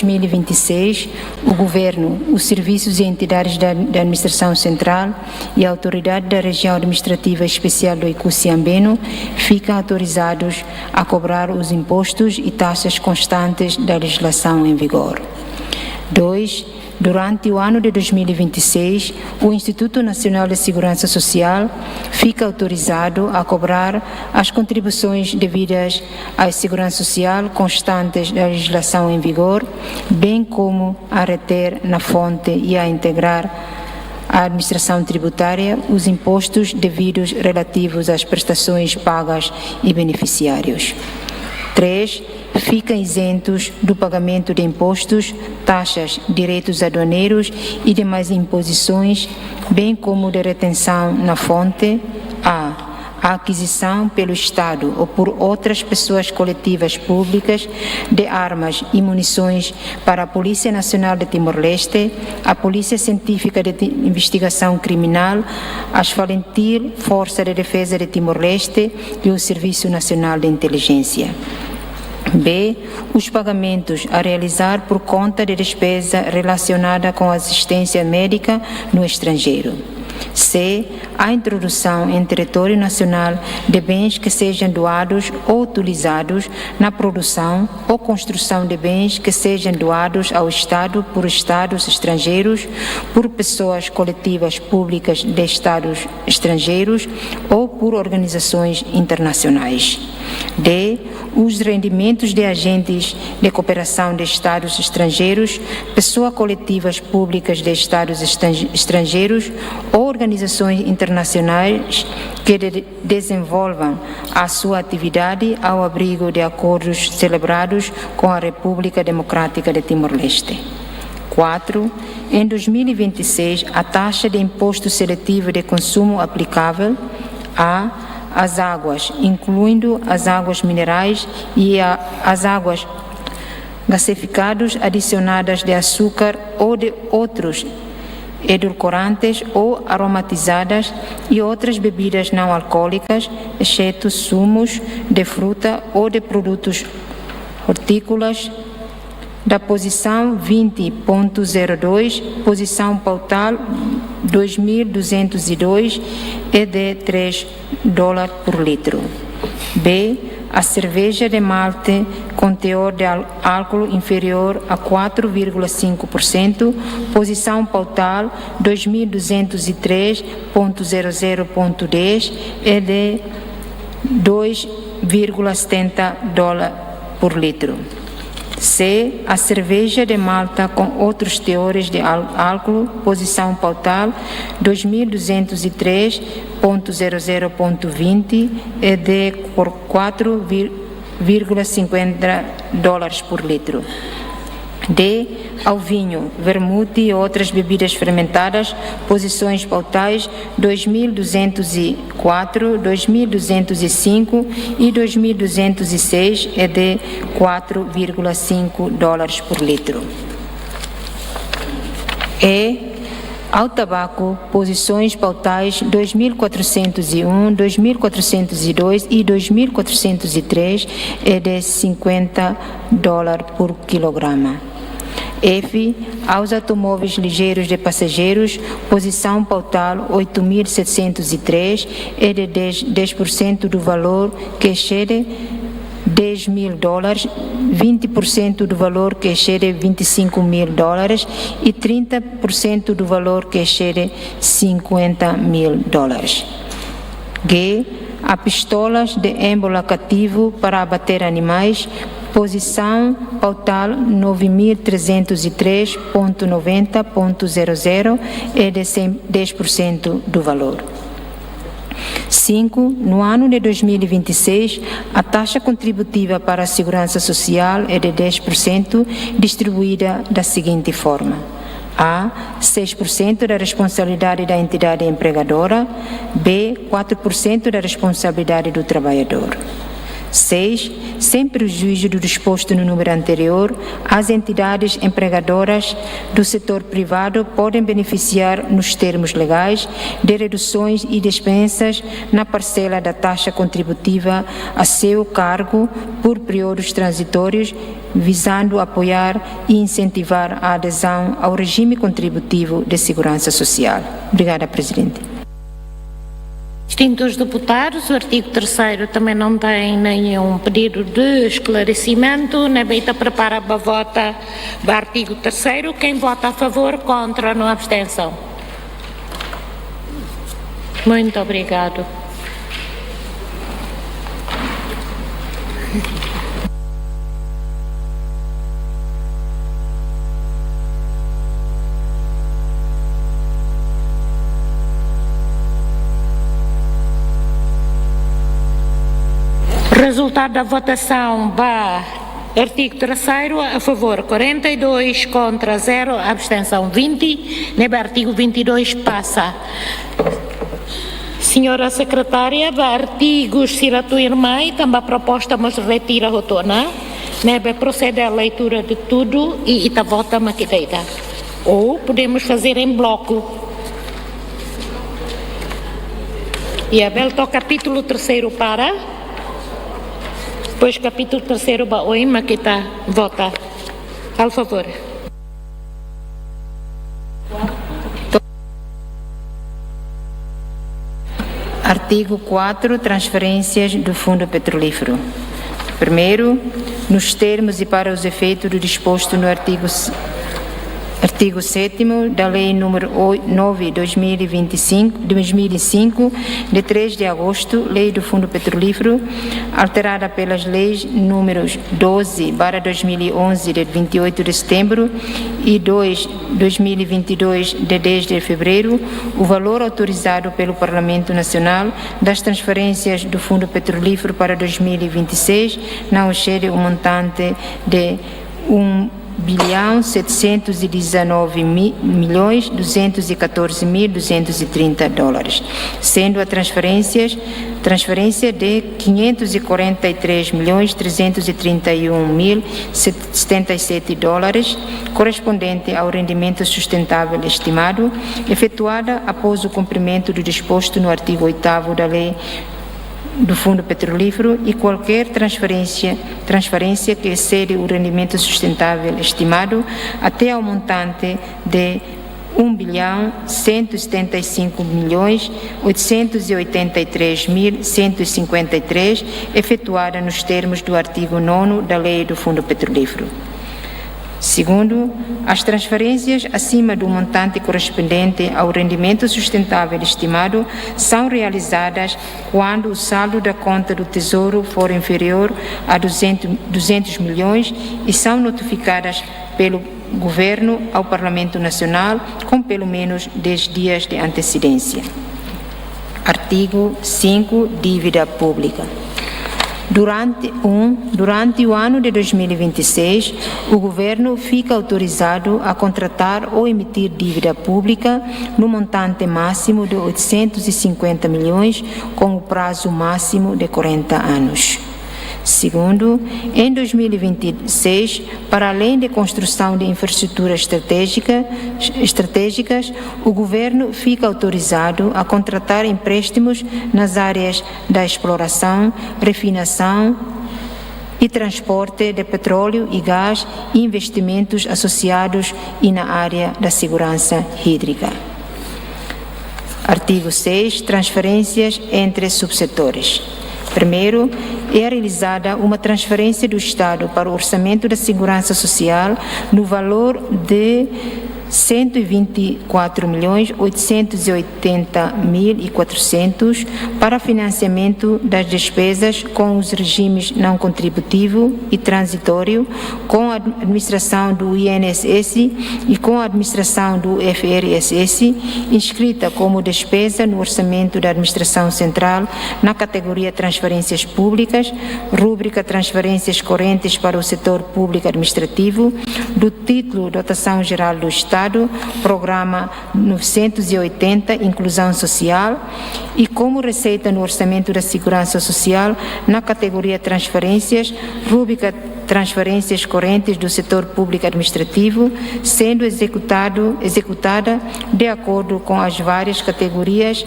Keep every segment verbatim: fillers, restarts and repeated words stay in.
dois mil e vinte e seis, o Governo, os serviços e entidades da, da Administração Central e a Autoridade da Região Administrativa Especial do Oekusi Ambeno ficam autorizados a cobrar os impostos e taxas constantes da legislação em vigor. Dois, durante o ano de dois mil e vinte e seis, o Instituto Nacional de Segurança Social fica autorizado a cobrar as contribuições devidas à segurança social constantes da legislação em vigor, bem como a reter na fonte e a integrar à administração tributária os impostos devidos relativos às prestações pagas e beneficiários. Três, ficam isentos do pagamento de impostos, taxas, direitos aduaneiros e demais imposições, bem como de retenção na fonte: a, a aquisição pelo Estado ou por outras pessoas coletivas públicas de armas e munições para a Polícia Nacional de Timor-Leste, a Polícia Científica de Ti-, Investigação Criminal, as FALINTIL, Força de Defesa de Timor-Leste e o Serviço Nacional de Inteligência. B, os pagamentos a realizar por conta de despesa relacionada com assistência médica no estrangeiro. C, a introdução em território nacional de bens que sejam doados ou utilizados na produção ou construção de bens que sejam doados ao Estado por Estados estrangeiros, por pessoas coletivas públicas de Estados estrangeiros ou por organizações internacionais. D, os rendimentos de agentes de cooperação de Estados estrangeiros, pessoas coletivas públicas de Estados estrange-, estrangeiros ou organizações internacionais que de-, desenvolvam a sua atividade ao abrigo de acordos celebrados com a República Democrática de Timor-Leste. Quatro, em dois mil e vinte e seis, a taxa de imposto seletivo de consumo aplicável a, às águas, incluindo as águas minerais e a, as águas gasificadas adicionadas de açúcar ou de outros edulcorantes ou aromatizadas e outras bebidas não alcoólicas, exceto sumos de fruta ou de produtos hortícolas, da posição vinte ponto zero dois, posição pautal dois mil duzentos e dois, é de três dólar por litro. B, a cerveja de malte com teor de al-, álcool inferior a quatro vírgula cinco por cento, posição pautal dois mil duzentos e três ponto zero zero ponto dez, é de dois vírgula setenta dólar por litro. C, a cerveja de malta com outros teores de ál-, álcool, posição pautal dois mil duzentos e três ponto zero zero ponto vinte, é de quatro vírgula cinquenta dólares por litro. D, ao vinho, vermute e outras bebidas fermentadas, posições pautais dois mil duzentos e quatro, dois mil duzentos e cinco e dois mil duzentos e seis, é de quatro vírgula cinco dólares por litro. E ao tabaco, posições pautais dois mil quatrocentos e um, dois mil quatrocentos e dois e dois mil quatrocentos e três, é de cinquenta dólares por quilograma. F, aos automóveis ligeiros de passageiros, posição pautal oito mil setecentos e três, é de dez, dez por cento do valor que excede dez mil dólares, vinte por cento do valor que excede vinte e cinco mil dólares e trinta por cento do valor que excede cinquenta mil dólares. G, a pistolas de embolo cativo para abater animais, posição pautal nove mil trezentos e três ponto noventa ponto zero zero, é de cem, dez por cento do valor. Cinco, no ano de dois mil e vinte e seis, a taxa contributiva para a segurança social é de dez por cento, distribuída da seguinte forma: A, seis por cento da responsabilidade da entidade empregadora. B, quatro por cento da responsabilidade do trabalhador. Seis, sem prejuízo do disposto no número anterior, as entidades empregadoras do setor privado podem beneficiar, nos termos legais, de reduções e dispensas na parcela da taxa contributiva a seu cargo por períodos transitórios, visando apoiar e incentivar a adesão ao regime contributivo de segurança social. Obrigada, Presidente. Distintos deputados, o artigo terceiro também não tem nenhum pedido de esclarecimento, ne'ebé ita prepara ba vota ba artigo terceiro. Quem vota a favor, contra, no abstenção? Muito obrigado. Resultado da votação ba artigo terceiro, a favor quarenta e dois, contra zero, abstenção vinte, ne'ebé artigo vinte e dois pasa. Senhora Secretária, ba artigu sira tuirmai, tanba proposta mós retira hotu ona, ne'ebé prosede a leitura de tudo e ita vota mak ita ida. Ou podemos fazer em bloco. Iha, bele to'o capítulo terceiro para. Depois capítulo terceiro ba oin mak ita vota. Por favor. Artigo quatro, transferências do Fundo Petrolífero. Primeiro, nos termos e para os efeitos do disposto no artigo s-, artigo sétimo da Lei número oi-, nove, dois mil e vinte e cinco, dois mil e cinco, de três de agosto, Lei do Fundo Petrolífero, alterada pelas leis números doze barra dois mil e onze, de vinte e oito de setembro, e dois, dois mil e vinte e dois, de dez de fevereiro, o valor autorizado pelo Parlamento Nacional das transferências do Fundo Petrolífero para dois mil e vinte e seis não excede o montante de um bilhão setecentos e dezanove mi-, milhões duzentos e catorze mil duzentos e trinta dólares, sendo a transferências, transferência de quinhentos e quarenta e três milhões trezentos e trinta e um mil setenta e sete dólares, correspondente ao rendimento sustentável estimado, efetuada após o cumprimento do disposto no artigo oitavo da Lei do Fundo Petrolífero e qualquer transferência, transferência que excede o rendimento sustentável estimado até ao montante de um bilhão cento e setenta e cinco milhões oitocentos e oitenta e três mil cento e cinquenta e três, efetuada nos termos do artigo nono da Lei do Fundo Petrolífero. Segundo, as transferências acima do montante correspondente ao rendimento sustentável estimado são realizadas quando o saldo da conta do Tesouro for inferior a duzentos, duzentos milhões e são notificadas pelo Governo ao Parlamento Nacional com pelo menos dez dias de antecedência. Artigo cinco, dívida pública. Durante, um, durante o ano de dois mil e vinte e seis, o Governo fica autorizado a contratar ou emitir dívida pública no montante máximo de oitocentos e cinquenta milhões, com o prazo máximo de quarenta anos. Segundo, em dois mil e vinte e seis, para além de construção de infraestruturas estratégica, estratégicas, o Governo fica autorizado a contratar empréstimos nas áreas da exploração, refinação e transporte de petróleo e gás e investimentos associados e na área da segurança hídrica. Artigo seis, transferências entre subsetores. Primeiro, é realizada uma transferência do Estado para o Orçamento da Segurança Social no valor de cento e vinte e quatro milhões oitocentos e oitenta mil e quatrocentos para financiamento das despesas com os regimes não contributivo e transitório, com a administração do I N S S e com a administração do F R S S, inscrita como despesa no orçamento da Administração Central, na categoria Transferências Públicas, rúbrica Transferências Correntes para o Setor Público Administrativo, do título Dotação Geral do Estado, Estado, Programa novecentos e oitenta, Inclusão Social, e como receita no Orçamento da Segurança Social, na categoria Transferências, rubrica Transferências Correntes do Setor Público Administrativo, sendo executado, executada de acordo com as várias categorias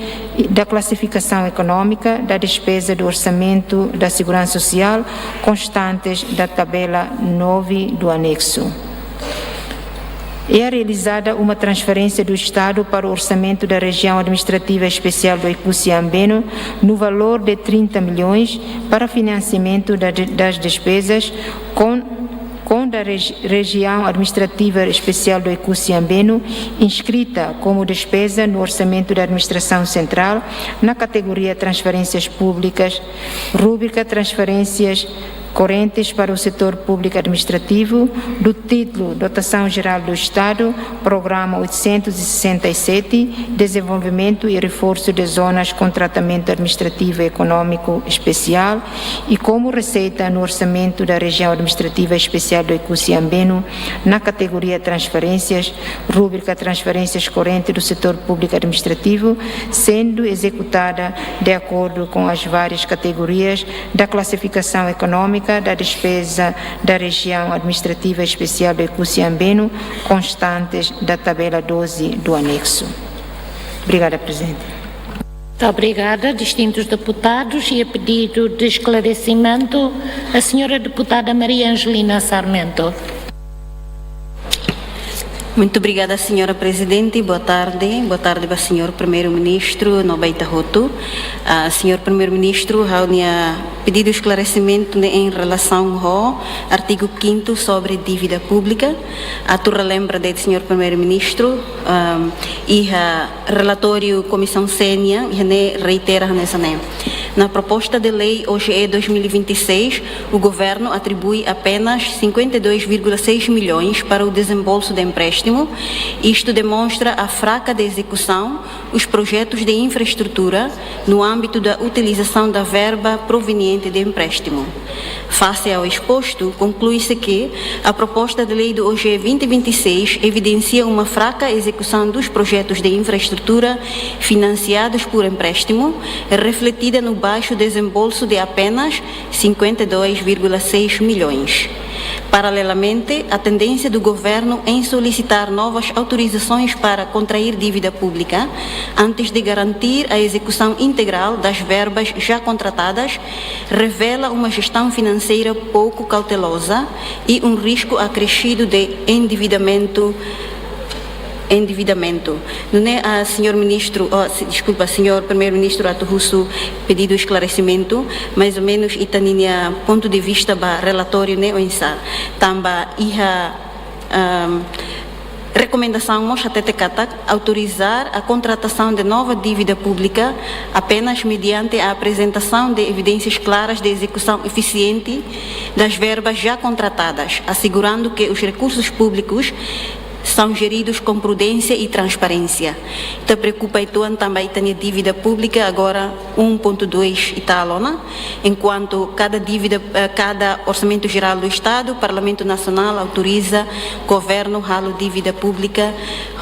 da classificação econômica da despesa do Orçamento da Segurança Social, constantes da tabela nove do anexo. É realizada uma transferência do Estado para o orçamento da Região Administrativa Especial do Oekusi Ambeno, no valor de trinta milhões, para financiamento da de-, das despesas com, com da regi-, Região Administrativa Especial do Oekusi Ambeno, inscrita como despesa no orçamento da Administração Central, na categoria Transferências Públicas, rubrica Transferências Correntes para o Setor Público Administrativo, do título Dotação Geral do Estado, Programa oitocentos e sessenta e sete, Desenvolvimento e Reforço de Zonas com Tratamento Administrativo e Econômico Especial, e como receita no Orçamento da Região Administrativa Especial do Oekusi Ambeno, na categoria Transferências, rubrica Transferências Correntes do Setor Público Administrativo, sendo executada de acordo com as várias categorias da classificação econômica da despesa da Região Administrativa Especial do Oekusi Ambeno, constantes da tabela doze do anexo. Obrigada, Presidente. Muito obrigada, distintos deputados. E a pedido de esclarecimento, a senhora deputada Maria Angelina Sarmento. Muito obrigada, senhora Presidente. Boa tarde. Boa tarde ba senhor Primeiru-Ministru no ba ita hotu. Ah, senhor Primeiru-Ministru, ha'u-nia pedidu esklaresimentu ne'e em relação ho artigu quinto sobre dívida pública. Atu relembra de'it senhor Primeiru-Ministru, ahm, iha relatóriu Komisaun C nian, iha ne'e reitera hanesan ne'e. Na proposta de lei O G E dois mil e vinte e seis, o governo atribui apenas cinquenta e dois vírgula seis milhões para o desembolso de empréstimo. Isto demonstra a fraca de execução os projetos de infraestrutura no âmbito da utilização da verba proveniente de empréstimo. Face ao exposto, conclui-se que a proposta de lei do O G vinte vinte e seis evidencia uma fraca execução dos projetos de infraestrutura financiados por empréstimo, refletida no baixo desembolso de apenas cinquenta e dois vírgula seis milhões. Paralelamente, a tendência do governo em solicitar novas autorizações para contrair dívida pública antes de garantir a execução integral das verbas já contratadas revela uma gestão financeira pouco cautelosa e um risco acrescido de endividamento endividamento. Nune'e, ah, senhor ministru, oh, se-, deskulpa, senhor primeiru-ministru atu husu pedidu esklaresimentu, mais ou menos ita-nia pontu de vista ba relatóriu ne'e oinsá. Tanba iha, ahm, rekomendasaun mós hatete katak autorizar a contratação de nova dívida pública apenas mediante a apresentação de evidências claras de execução eficiente das verbas já contratadas, assegurando que os recursos públicos são geridos com prudência e transparência. Ita preokupa uitoan tanba ita-nia dívida pública agora um ponto dois e tal ona, enquanto cada dívida, eh, cada Orçamento Geral do Estado, Parlamento Nacional autoriza governu halo dívida pública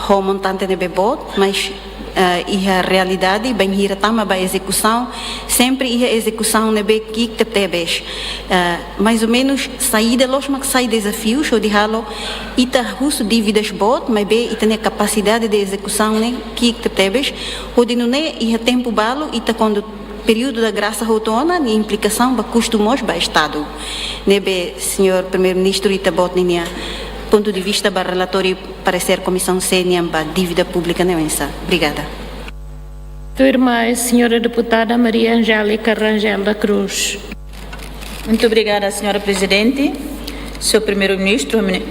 ho montante ne'ebé boot, mas, eh, iha realidade, bainhira tama ba ezekusaun, sempre iha ezekusaun ne'ebé ki'ik tebetebes. Eh, mais ou menos, saida loos mak sai dezafiu, hodi halo ita husu dívidas boot, maibé ita-nia kapasidade de ezekusaun ne'e ki'ik tebetebes, hodi nune'e iha tempu balu, ita kuandu períodu da grasa hotu ona, nia implikasaun ba kustu mós ba Estadu. Ne'ebé, senhor primeiru-ministru, ita-boot ninia pontu de vista ba relatóriu paresér Komisaun C nian ba dívida públika ne'e oinsá. Obrigada. Tuirmai, senhora deputada Maria Angélica Rangel da Cruz. Muito obrigada, senhora Presidente, senhor Primeiru-Ministru, mini-,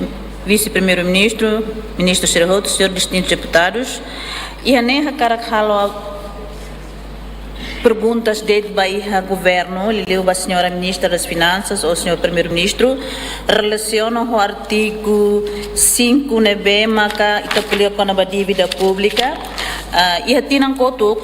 Vise-Primeiru-Ministru, Ministru sira hotu, senhor distintos deputados. Iha ne'e ha'u hakarak halo perguntas de'it ba iha governu, liuliu ba senhora Ministra das Finanças ou senhor Primeiru-Ministru, relasiona ho artigu cinco ne'ebé maka ita ko'alia kona-ba dívida públika. Ah, iha tinan kotuk,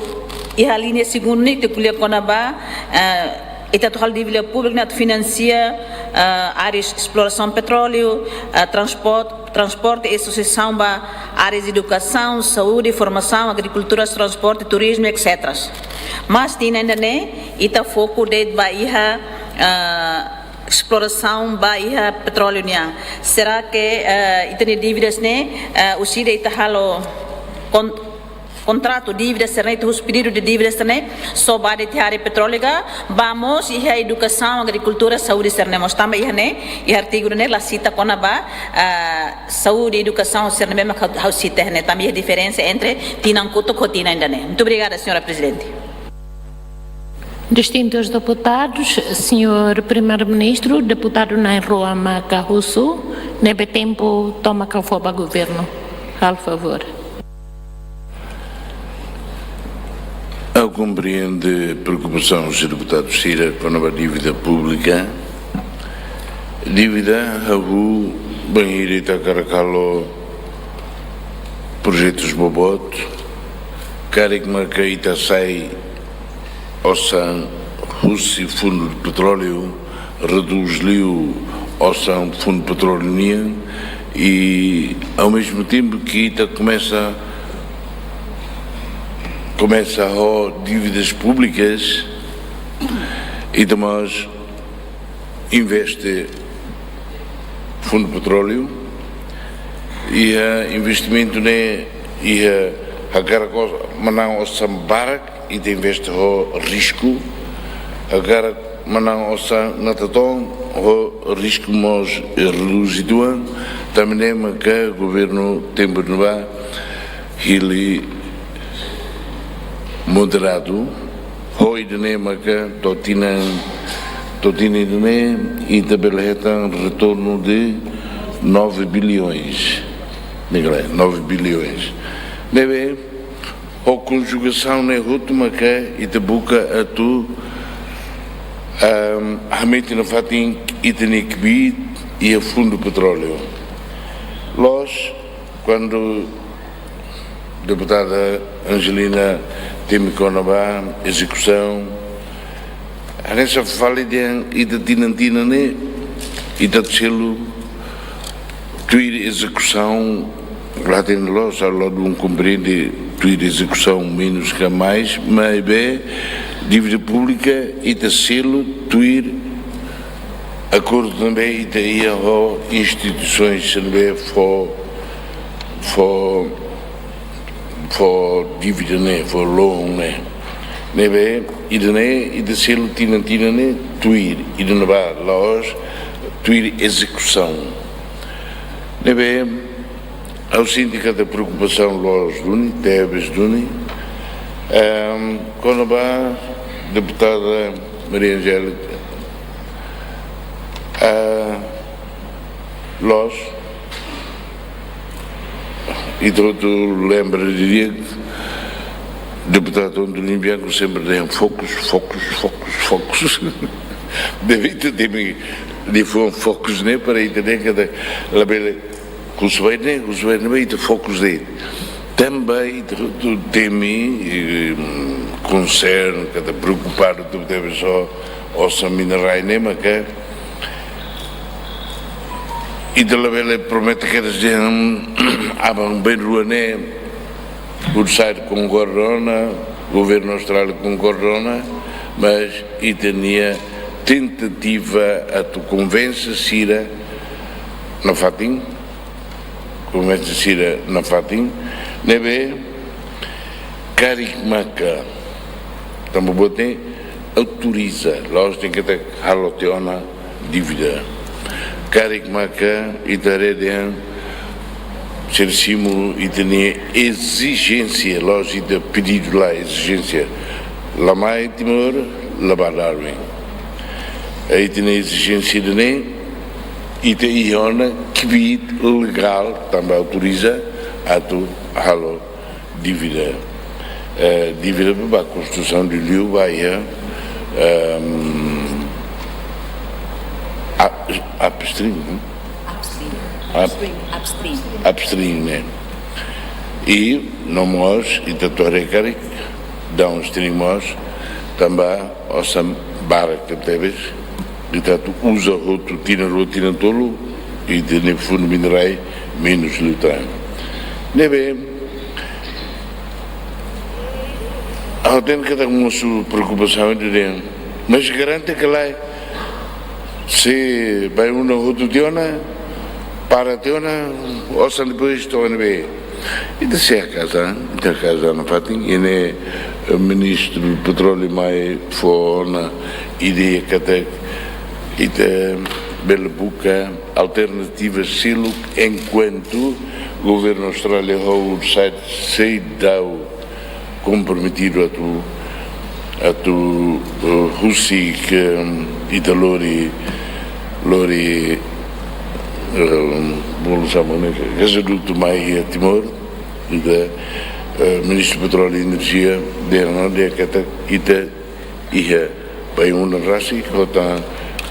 iha alínea segundu ne'e ita ko'alia kona-ba, ah, Ita atu halo dívida públika ne'e atu finansia, ah, áreas esplorasaun petróleu, ah, transporte, transporte e susesaun ba áreas edukasaun, saúde, formasaun, agrikultura, transporte, turizmu, etcétera. Mas tinan ida-ne'e, ita foku de'it ba iha, ah, esplorasaun ba iha petróleu nian. Será que, ah, ita-nia dívidas ne'e, ah, husi ida ita halo kon-, kontratu dívida sira-ne'e, ita husu pedidu de dívida sira-ne'e, só ba de'it iha área petróleu ka, ba mós iha edukasaun, agrikultura, saúde sira-ne'e mós. Tanba iha ne'e, iha artigu ne'e la sita kona-ba, ah, saúde, edukasaun sira-ne'e, mezmu ha'u, ha'u sita iha ne'e. Tanba iha diferensa entre tinan kotuk ho tinan ida-ne'e. Muito obrigada, senhora Presidente. Distintus deputadus, señór Primeiru-Ministru, deputadu na'in rua maka husu, ne'ebé tempu tomak fó ba governu. Halo favór. Ha'u komprende preokupasaun husi deputadu sira kona-ba dívida públika. Dívida, ha'u, bainhira ita hakarak halo projetus boboot, karik maka ita hasai osan husi Fundu Petróleu, redús liu osan Fundu Petróleu nian, i ao mesmo tempo que ita komesa, komesa ho dívidas públikas, ita mós investe Fundu Petróleu, iha investimentu ne'e, iha hakarak os-, manán osan barak, ita investe ho risku, hakarak manán osan natar toon, ho risku mós redús uitoan. Tanba ne'e maka governu tempu ne'ebá hili moderadu, ho ida-ne'e maka to'o tinan, to'o tinan ida-ne'e ita bele hetan retornu de nove bilhões. Ne'e ka lae, nove bilhões. Ne'ebé, ho konjugasaun ne'e hotu maka ita buka atu, ahm, hametin nafatin ita-nia kbiit iha Fundu Petróleu. Loos, kuandu deputada Angelina temi kona-ba ezekusaun, hanesan fali dehan ita tinan-tinan ne'e, ita selu tuir ezekusaun, la hatene loos, ha'u la dún komprende tuir ezekusaun menus ka mais, maibé dívida públika ita selu tuir akordu ne'ebé ita iha ho instituisaun sira ne'ebé fó, fó, fó dívida ne'e, fó loan ne'e. Ne'ebé, ida-ne'e, ita selu tinan-tinan ne'e, tuir, ida-ne'ebá, la'ós, tuir ezekusaun. Ne'ebé, ha'u sente katak preokupasaun loos duni, tebes duni. Ehm, kona-ba deputada Maria Angélica, ah, loos, ita hotu lembra di'ak, deputadu António Bianco sempre dehan fokus, fokus, fokus, fokus. Deve ter temi de fó fokus ne'e para ita dehan katak labele husu ba ne'e, husu ba ne'e, ita fokus de'it. Tanba ita hotu temi, eh, konserne, katak preokupadu, tu teve só osan minerál ne'e, maka ita labele promete kedas dehan aban-bainrua ne'e, Ursai konkorda ona, governu Austrália konkorda ona, mas ita-nia tentativa atu konvense sira nafatin, konvense sira nafatin, ne'ebé karik maka, tanba buat ne'e autoriza, la'ós tenke halo tiha ona dívida. Karik maka ita haree dehan sira simu ita-nia ezijénsia, la'ós ita pedidu, lae, ezijénsia. La mai Timor, la ba Darwin. Ita-nia ezijénsia ida-ne'e, ita iha ona kbiit legál, tanba autoriza atu halo dívida, eh, dívida ba konstrusaun de liu ba iha, ehm, up-, upstream, né? Upstream. Up-, upstream, upstream. Upstream, né? I no mós, ita atu haree karik, downstream mós, tanba osan barak tebes, ita atu uza hotu tinan rua tinan tolu, ita-nia fundu minerais menus liután. Ne'ebé, ha'u hatene katak mosu preokupasaun ida-ne'e, mas garante katak lae, se Baiuna hotu tiha ona, para tiha ona, osan depois to'o ne'ebé. Ita sei haka'as an, ita haka'as an nafatin, ida-ne'e, eh, Ministru Petróleu mai fó ona ideia katak ita bele buka alternativa seluk enkuantu governu Austrália ho Woodside seidauk komprometidu atu, atu, eh, husik, em, ita lori, lori, em, bolu sá mak ne'e, gazodutu mai iha Timor, ita, eh, Ministru Petróleu i Enerjia dehan ona katak ita iha Baiuna rasik, ho tan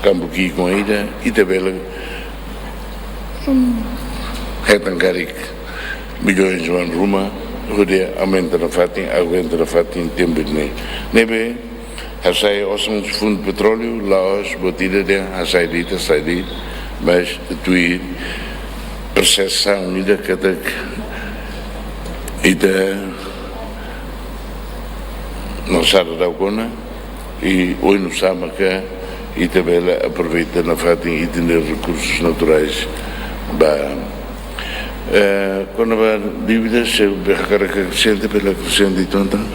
kampu ki'ik ida, ita bele, hmm, hetan karik bilhões oan ruma, hodi aumenta nafatin, aguenta nafatin tempu ne'e. Ne'ebé, hasai osan husi Fundu Petróleu, la'ós buat ida dehan hasai de'it, hasai de'it, mas tuir persesaun ida katak ita, no sara dau kona, i oinsá maka ita bele aproveita nafatin ita-nia rekursus naturais ba. Eh, kona-ba dívidas, se hakarak akresenta, bele akresenta, entaun.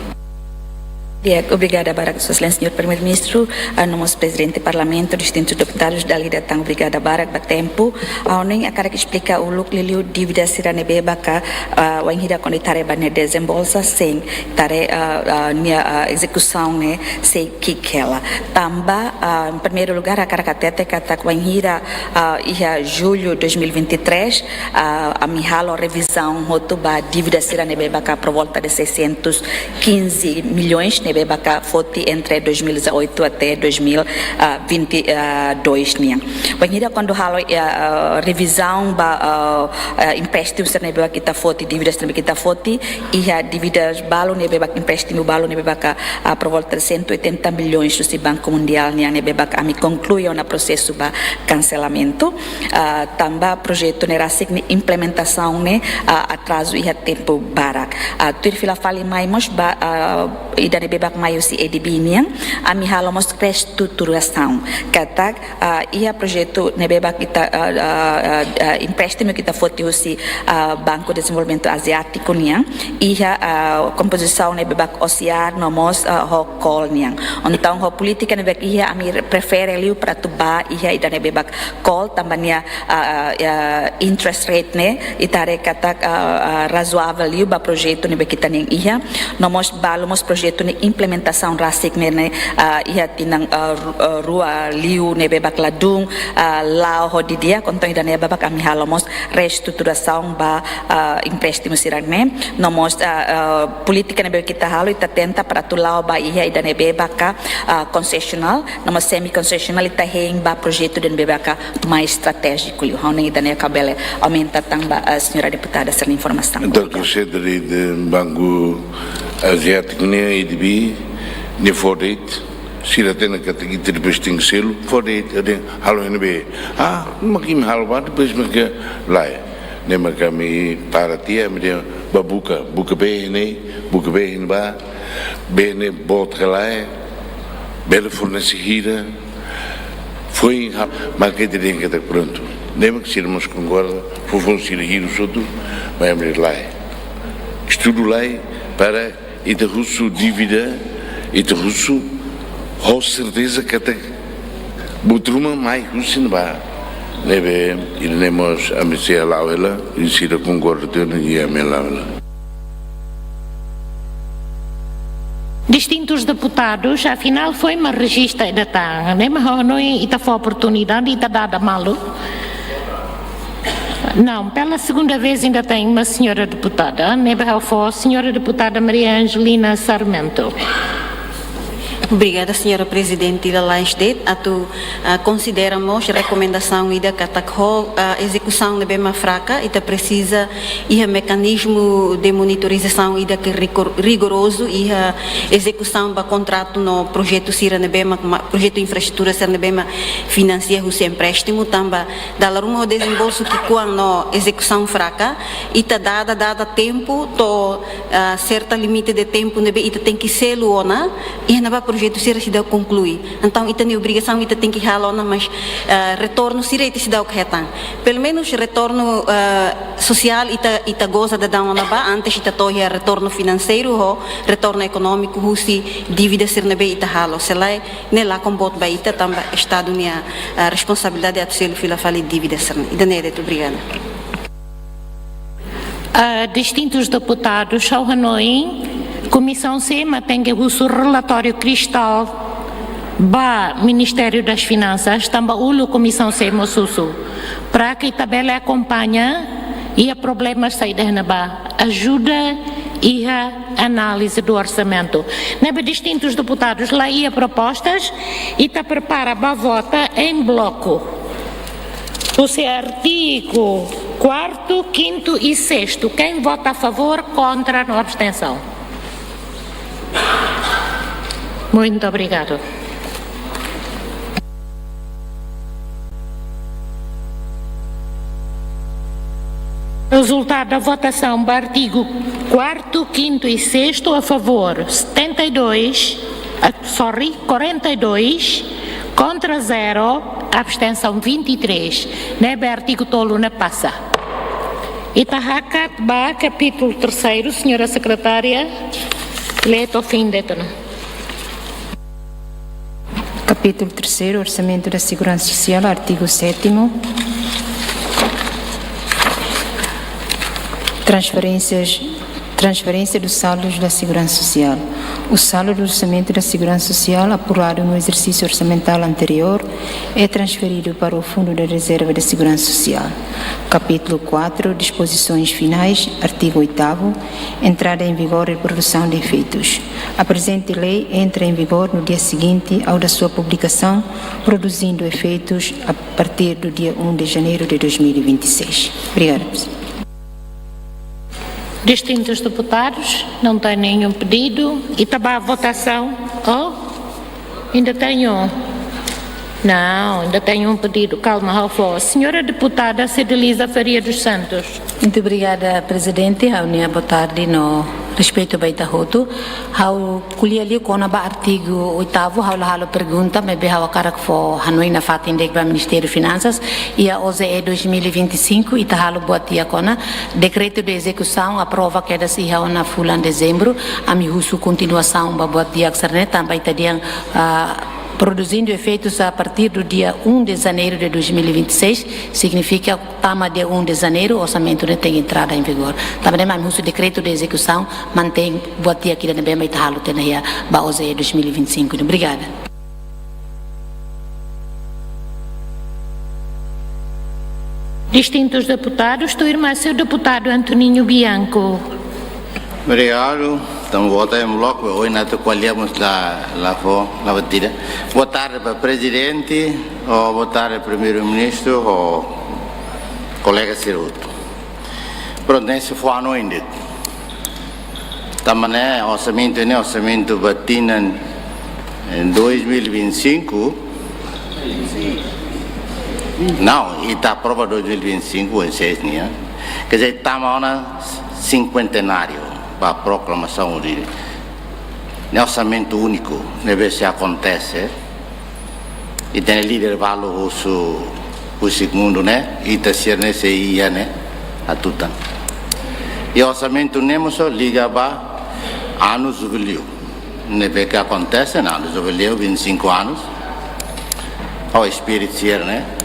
Di'ak, obrigada barak, Sua Exelénsia Señór Primeiru-Ministru, ah, no mós Prezidente Parlamentu, distintus deputadus, dala ida tan obrigada barak ba tempu. Ah, ha'u hakarak esplika uluk liuliu dívida sira ne'ebé maka, ah, wainhira kuandu ita haree ba nia desembolsa, sei haree, ah, ah, nia, ah, ezekusaun ne'e sei ki'ik hela. Tanba, ah, em primeiro lugar, hakarak hatete katak wainhira, ah, iha jullu dois mil e vinte e três, ah, ami halo revizaun hotu ba dívida sira ne'ebé maka por volta de seiscentos quinze milhões ne'ebé maka foti entre dois mil e dezoito até dois mil e vinte e dois nian. Wainhira kuandu halo, ah, ah, revizaun ba, ah, ah, empréstimu sira ne'ebé maka ita foti, dívidas ne'ebé ita foti, iha dívidas balu ne'ebé maka empréstimu balu ne'ebé maka, ah, por volta de cento e oitenta milhões husi Banku Mundiál nian ne'ebé maka ami konklui ona prosesu ba kanselamentu, ah, tanba projetu ne'e rasik nia implementasaun ne'e, ah, atrazu iha tempu barak. Ah, tuir fila fali mai mós ba, ah, ida ne'ebé maka mai husi A D B nian, ami halo mós reestruturasaun. Katak, ah, iha projetu ne'ebé maka ita, ah, ah, ah, ah, empréstimu ita foti husi, ah, Banku Dezenvolvimentu Aziátiku nian, iha, ah, kompozisaun ne'ebé maka O C R no mós, ah, ho COL nian. Entaun, ho polítika ne'ebé maka iha, ami re-, prefere liu para atu ba iha ida ne'ebé maka COL, tanba nia, ah, ah, ah, interest rate ne'e, ita haree katak, ah, ah, razoavel liu ba projetu ne'ebé maka ita-nian iha, no mós balu mós projetu nia implementasaun rasik ne'e, ne'e, ah, iha tinan, ah, ru-, ah, rua liu ne'ebé maka ladún, ah, la'o ho di'ak, entaun ida ne'ebé maka ami halo mós reestruturasaun ba, ah, empréstimu sira ne'e, no mós, ah, ah, polítika ne'ebé maka ita halo, ita tenta para atu la'o ba iha ida ne'ebé maka, ah, konsesionál, no mós semi-konsesionál, ita hein ba projetu ida ne'ebé maka mais estratéjiku liu. Ha'u hanoin ida ne'e ka bele aumenta tan ba, ah, señora deputada sira-nia informasaun. Entaun, obrigada. Konsellu de Banku Aziátiku ne'e, A D B, ne'e fó de'it, sira hatene katak ita depois tenke selu, fó de'it, ita halo iha ne'ebé. Ah, mak imi halo ba, depois mak lae. Ne'e mak ami para tiha, ami dehan ba buka, buka bee ne'e, buka bee ne'ebá, bee ne'e boot ka lae, bele fornese hira, foin ha-, mak ita dehan katak prontu. Ne'e mak sira mós konkorda, foufoun sira hirus hotu, mas ami lae. Estudu lae, para ita husu dívida, ita husu ho serteza katak buat ruma mai husi ne'ebá. Ne'ebé, ida-ne'e mós ami sei hala'o hela, i sira konkorda tiha ona, i ami hala'o hela. Distintus deputadus, afinál foin mak rejista ida tan, ne'e mak ha'u hanoin ita fó oportunidade, ita dada malu. Não, pela segunda vez ainda tem uma senhora deputada, ne'ebé ha'u fó senhora deputada Maria Angelina Sarmento. Obrigada, Señora Prezidente. Lalais de'it, atu, ah, konsidera mós rekomendasaun ida katak ho, ah, ezekusaun ne'ebé mak fraka, ita presiza iha mekanizmu de monitorizasaun ida ke rigor-, rigorozu iha ezekusaun ba kontratu no projetu sira ne'ebé mak, ma-, projetu infraestrutura sira ne'ebé mak finansia husi empréstimu, tanba dala ruma ho dezembolsu ki'ikoan no ezekusaun fraka, ita dada, dada tempu to'o, ah, serta limite de tempu ne'ebé ita tenke selu ona, iha ne'ebá projetu sira seidauk konklui. Entaun, ita-nia obrigasaun ita tenke halo ona, mas, ah, retornu sira ita seidauk hetan. Pelumenus retornu, ah, sosiál ita, ita goza daudaun ona ba, antes ita to'o iha retornu finanseiru ho retornu ekonómiku husi dívida sira ne'ebé ita halo. Se lae, ne'e lakon boot ba ita, tanba Estadu nia, ah, responsabilidade atu selu fila fali dívida sira-ne'e. Ida-ne'e de'it, obrigada. Ah, distintus deputadus, ha'u hanoin, Komisaun C mak tenke husu relatóriu kristal ba Ministériu das Finansas, tanba uluk Komisaun C mós husu. Para ke ita bele akompaña, iha problema saida iha ne'ebá. Ajuda iha análize do orsamentu. Ne'ebé distintus deputadus la iha propostas, ita prepara ba vota em bloco. Husi artigu quarto, quinto e sexto. Quem vota a favor, contra no abstenção? Muito obrigado. Resultado da votação ba artigu quarto, quinto e sexto, a favor setenta e dois, ah, sorry, quarenta e dois, contra zero, abstenção vinte e três. Ne'ebé artigu tolu ne'e pasa. Ita hakat ba kapítulu terceiro, Señora Sekretária, lé to'o fim de'it ona. Capítulo terceiro, Orçamento da Segurança Social, artigo sétimo. Transferências, transferência dos saldos da Segurança Social. O saldo do Orçamento da Segurança Social apurado no exercício orçamental anterior é transferido para o Fundo de Reserva da Segurança Social. Capítulo quatro, Disposições Finais, artigo oitavo, Entrada em vigor e produção de efeitos. A presente lei entra em vigor no dia seguinte ao da sua publicação, produzindo efeitos a partir do dia um de janeiro de dois mil e vinte e seis. Obrigada, Presidente. Distintos deputados, não tem nenhum pedido. Ita ba votasaun. Oh, ainda tem um. Não, ainda tem um pedido. Calma, Raul. Senhora Deputada Cideliza Faria dos Santos. Muito obrigada, Prezidente. Ha'u-nia boa tarde no respeitu ba ita hotu. Ha'u ko'alia liu kona-ba artigu oitavo, ha'u la halo pergunta, maibé ha'u hakarak fó hanoin nafatin de'it ba Ministériu Finansas, iha O J E dois mil e vinte e cinco, ita halo buat di'ak ona, dekretu de ezekusaun aprova kedas iha ona fulan dezembru, ami husu kontinuasaun ba buat di'ak sira-ne'e, tanba ita dehan, ah, produzindo efeitos a partir do dia um de janeiro de dois mil e vinte e seis, signifika tama dia um de janeiro, orsamentu ne'e tenke entrada em vigor. Tanba ne'e mak ami husu dekretu de ezekusaun mantein buat di'ak ida ne'ebé mak ita halo tiha ona iha ba O J E dois mil e vinte e cinco. Obrigada. Distintos deputados, tuirmai husi deputadu Antoninho Bianco. Obrigadu. Entaun, vota em bloco. Ohin atu ko'alia mós la, la fó, la batida. Boa tarde ba Prezidente, ho boa tarde Primeiru-Ministru, ho kolega sira hotu. Prontu, ne'e sei fó hanoin de'it. Tanba ne'e orsamentu ne'e, orsamentu ba tinan, eh, dois mil e vinte e cinco. Não, ita aprova dois mil e vinte e cinco, em seis nian. Quer dizer, tama ona cinquentenáriu ba proklamasaun de, ne'e orsamentu úniku, ne'ebé sei akontese. Ita-nia líder balu husu, husi mundu ne'e, ita sira-ne'e sei iha ne'e hatutan. I orsamentu ne'e mós liga ba anu jubilu. Ne'ebé ke akontese ona anu jubilu, vinte e cinco anos. Ho espíritu sira-ne'e.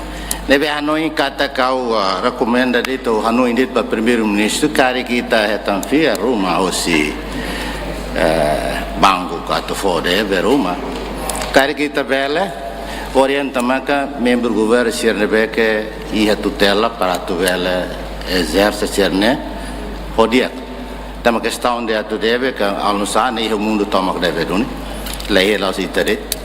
Ne'ebé hanoin katak ha'u, ah, rekomenda de'it, hanoin de'it ba Primeiru-Ministru, karik ita hetan fiar ruma hosi, eh, banku ka atu fó deve ruma. Karik ita bele orienta maka membru governu sira ne'ebé ke iha tutela para atu bele ezerse sira-ne'e ho di'ak. Tanba kestaun de atu deve ka almosa ne'e iha mundu tomak deve duni. La iha la'ós ita de'it.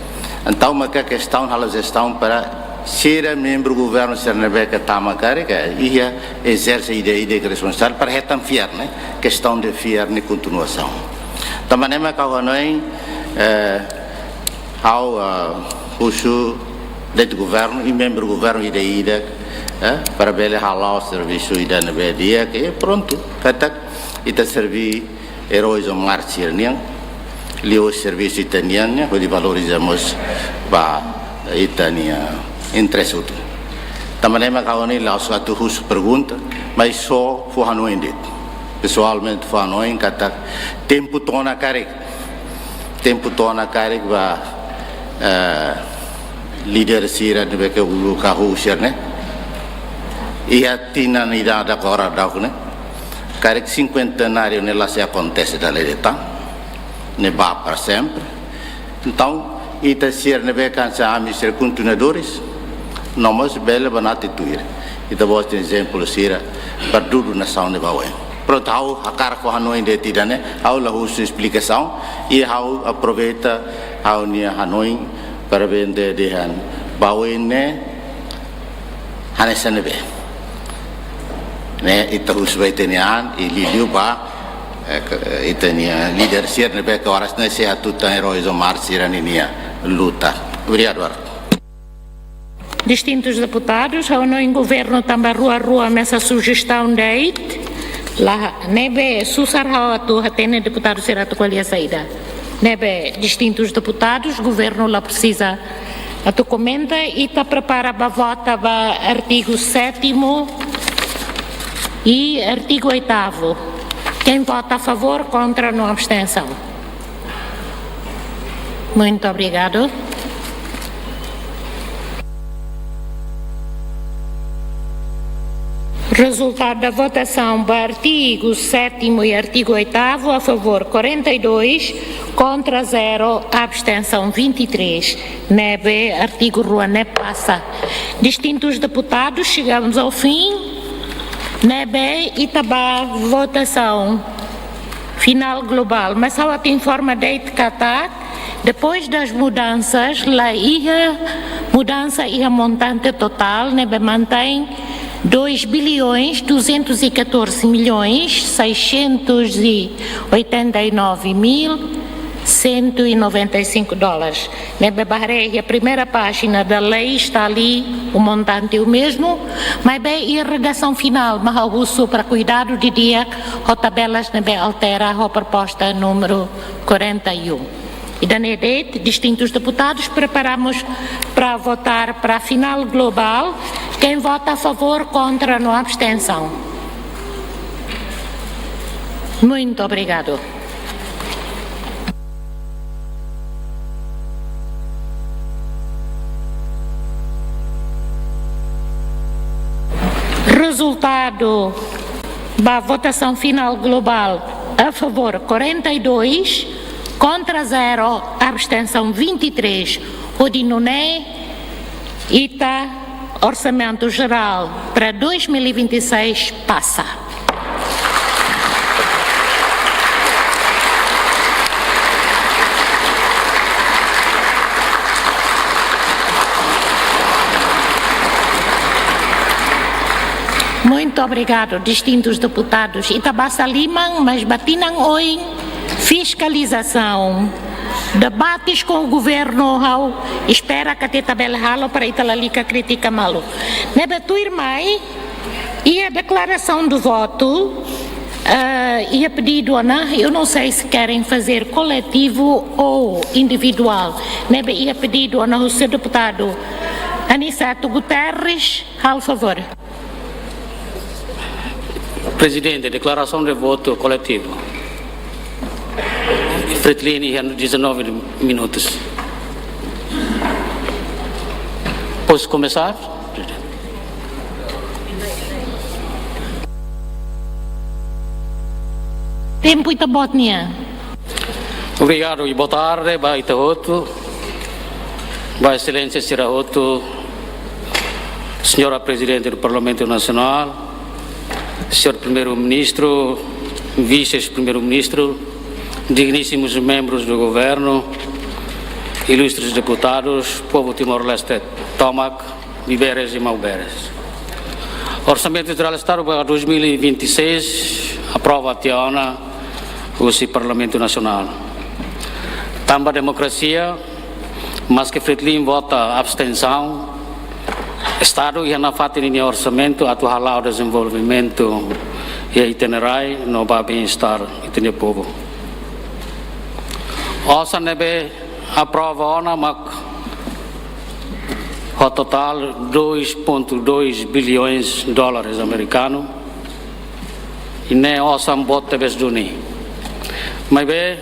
Entaun maka kestaun halo jestaun para sira membru governu sira ne'ebé ke tama karik, iha ezerse ida-idak responsabilidade para hetan fiar ne'e, kestaun de fiar ne'e kontinuasaun. Tanba ne'e maka ha'u hanoin, eh, ha'u, eh, husu de'it governu i membru governu ida-idak, eh, para bele hala'o servisu ida ne'ebé di'ak, prontu, katak ita serví eróis ou mártir nian, liuhusi servisu ita-nian ne'e, hodi valoriza mós ba ita-nia interese hotu. Tanba ne'e maka ha'u hanoin la'ós atu husu pergunta, mas só fó hanoin de'it. Pesoalmente fó hanoin katak tempu to'o ona karik. Tempu to'o ona karik ba, eh, líder sira ne'ebé ke uluk hahú sira ne'e. Iha tinan ida-idak agora daudaun ne'e. Karik sinkuentenáriu ne'e la sei akontese dala ida tan. Ne'e ba para sempre. Entaun, ita sira ne'ebé ke hanesan ami sira kontinuadores, no mós bele banati tuir. Ita-boot ezemplu sira, para dudu nasaun ne'e ba oin. Prontu, ha'u hakarak fó hanoin de'it ida-ne'e, ha'u la husu esplikasaun, i ha'u aproveita ha'u-nia hanoin para bele dehan ba oin ne'e, hanesan ne'ebé. Ne'e, ita husu ba ita-nia an, i liuliu ba, eh, ke, eh, ita-nia líder sira ne'ebé ke oras ne'e sei atu tan eróis ou mártir sira-nia luta. Obrigadu, Artur. Distintus deputadus, ha'u hanoin governu tanba rua-rua mesak sujestaun de'it. La, ne'ebé susar ha'u atu hatene deputadu sira atu ko'alia saida. Ne'ebé distintus deputadus, governu la presiza atu komenta, ita prepara ba vota ba artigu sétimo i artigu oitavo. Quem vota a favor, contra, no abstenção. Muito obrigado. Resultado da votação ba artigu sétimo e artigu oitavo, a favor quarenta e dois, contra zero, abstenção vinte e três. Ne'ebé artigu rua ne'e pasa. Distintus deputadus, chegamos ao fim. Ne'ebé ita ba votasaun finál globál. Mas ha'u atu informa de'it katak, depois das mudanças, la iha mudansa iha montante totál, ne'ebé mantein dois bilhões duzentos e catorze milhões seiscentos e oitenta e nove mil cento e noventa e cinco dólares. Ne'ebé ba haree iha primeira página da lei, está ali o montante o mesmo, maibé iha redasaun finál, mak ha'u husu para kuidadu didi'ak ho tabelas ne'ebé altera ho proposta númeru quarenta e um. Ida-ne'e de'it, distintus deputadus, preparamos para votar para a final global. Quem vota a favor, contra, no abstenção. Muito obrigado. Resultado ba votasaun finál globál: a favor quarenta e dois, contra zero, abstenção vinte e três. Hodi nune'e, ita Orsamentu Jerál para dois mil e vinte e seis pasa. Muito obrigado, distintus deputadus. Ita basa liman, mas ba tinan oin, fiskalizasaun, debates com o governo, ha'u espera katak ita bele halo para ita lalika kritika malu. Ne'ebé tuirmai, iha declaração de voto, eh, iha pedidu ona, eu não sei se querem fazer coletivo ou individual. Ne'ebé iha pedidu ona husi deputadu Aniceto Guterres, halo favor. Prezidente, declaração de voto coletivo. Fretilin iha dezanove minutos. Posso começar? Tempu ita-boot nian. Obrigadu i boa tarde ba ita hotu, ba Exelénsia sira hotu, Senhora Presidente do Parlamento Nacional, Senhor Primeiro-Ministro, Vice-Primeiro-Ministro, digníssimos membros do Governo, Ilustres deputadus, povu Timor-Leste tomak, biberes i mauberes. Orsamentu Jerál Estadu ba dois mil e vinte e seis aprova tiha ona husi Parlamentu Nasionál. Tanba demokrasia, maske Fretilin vota abstensaun, Estadu iha nafatin ninia orsamentu atu hala'o dezenvolvimentu iha ita-nia rai no ba bem-estar ita-nia povu. Osan ne'ebé aprova ona mak ho totál dois ponto dois bilhões dólares amerikanu. I ne'e osan boot tebes duni. Maibé,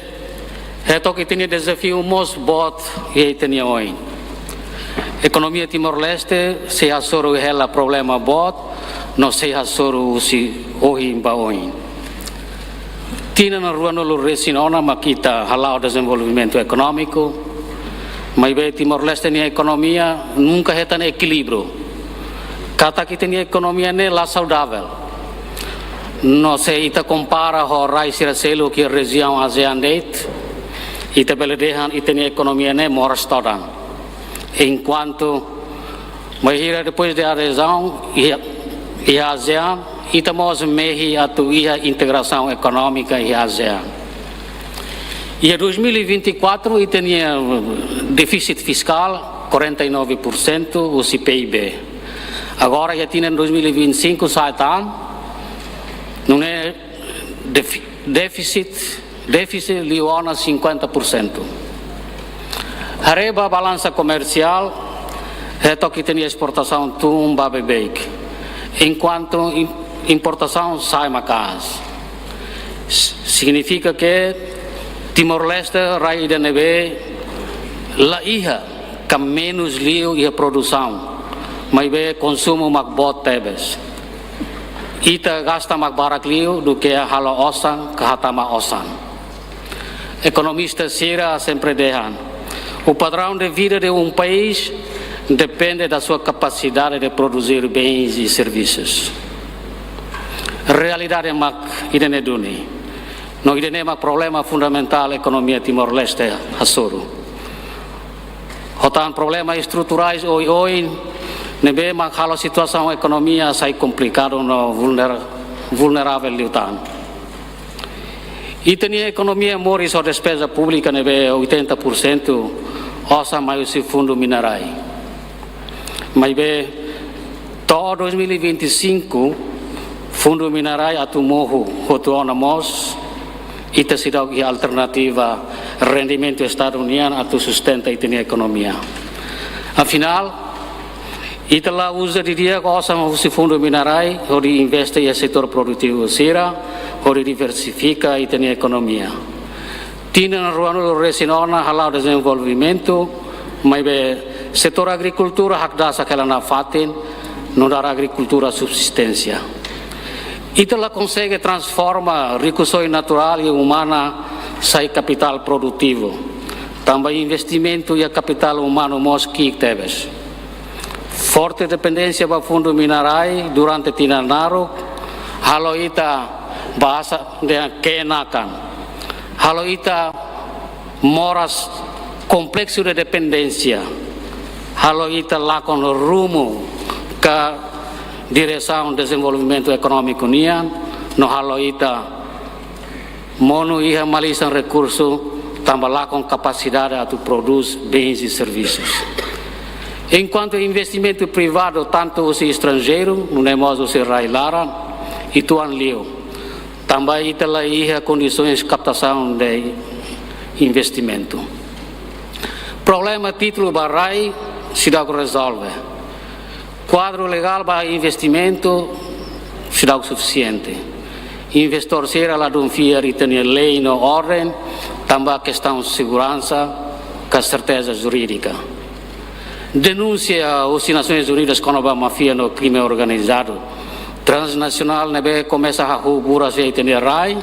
hetok ita-nia dezafiu mós boot iha ita-nia oin. Ekonomia Timor-Leste sei hasoru hela problema boot, no sei hasoru husi ohin ba oin. Tinan ruanulu-resin-ona mak ita hala'o dezenvolvimentu ekonómiku, maibé Timor-Leste nia ekonomia nunka hetan ekilíbriu. Katak ita-nia ekonomia ne'e la saudavel. No se ita kompara ho rai sira seluk iha rejiaun ASEAN de'it, ita bele dehan ita-nia ekonomia ne'e moras todan. Enkuantu, bainhira depois de adezaun iha, iha ASEAN, ita mós mehi atu iha integrasaun ekonómika iha ASEAN. Iha dois mil e vinte e quatro, ita-nia défisit fiskál quarenta e nove por cento husi PIB. Agora, iha tinan dois mil e vinte e cinco sa'e tan, nune'e defi-, défisit, défisit liu ona cinquenta por cento. Haree ba balansa komersiál, hetok ita-nia esportasaun tun ba beibeik, enkuantu im-, importasaun sa'e maka'as. S-, signifika ke Timor-Leste rai ida ne'ebé la iha ka menus liu iha produsaun, maibé konsumu mak boot tebes. Ita gasta mak barak liu duké halo osan ka hatama osan. Ekonomista sira sempre dehan, o padrão de vida de um país depende da sua capacidade de produzir bens e serviços. Realidade mak ida-ne'e duni. No ida-ne'e mak problema fundamentál ekonomia Timor-Leste hasoru. Ho tan problema estruturais oioin ne'ebé mak halo situasaun ekonomia sai komplikadu no vulner-, vulneravel liután. Ita-nia ekonomia moris ho despeza públika ne'ebé oitenta por cento osan mai husi Fundu Mina-Rai. Maibé, to'o dois mil e vinte e cinco, Fundu Mina-Rai atu mohu hotu ona mós, ita seidauk iha alternativa rendimentu Estadu nian atu sustenta ita-nia ekonomia. Afinál, ita la uza didi'ak osan husi Fundu Mina-Rai hodi investe iha setór produtivu sira, hodi diversifika ita-nia ekonomia. Tinan ruanulu-resin-ona hala'o dezenvolvimentu, maibé setór agrikultura hakdasak hela nafatin, nu'udar agrikultura subsisténsia. Ita la konsege transforma rikusoin naturál i umana sai kapitál produtivu. Tanba investimentu iha kapitál umanu mós ki'ik tebes. Forte dependénsia ba Fundu Mina-Rai durante tinan naruk, halo ita, bahasa dehan keenakan. Halo ita moras complexo de dependência. Halo ita lakon rumu ka diresaun dezenvolvimentu ekonómiku nian, no halo ita monu iha malisan rekursu, tanba lakon kapasidade atu prodús bens e serviços. Enkuantu investimentu privadu, tantu husi estranjeiru, nune'e mós husi rai-laran, uitoan liu. Tanba ita la iha kondisoens kaptasaun de investimentu. Problema títulu ba rai seidauk rezolve. Kuadru legál ba investimentu seidauk sufisiente. Investór sira ladún fiar ita-nia lei no orden, tanba kestaun seguransa ka serteza jurídika. Denúnsia husi Nasoins Unidas kona-ba máfia no krime organizadu transnasionál ne'ebé komesa hahú buras iha ita-nia rai,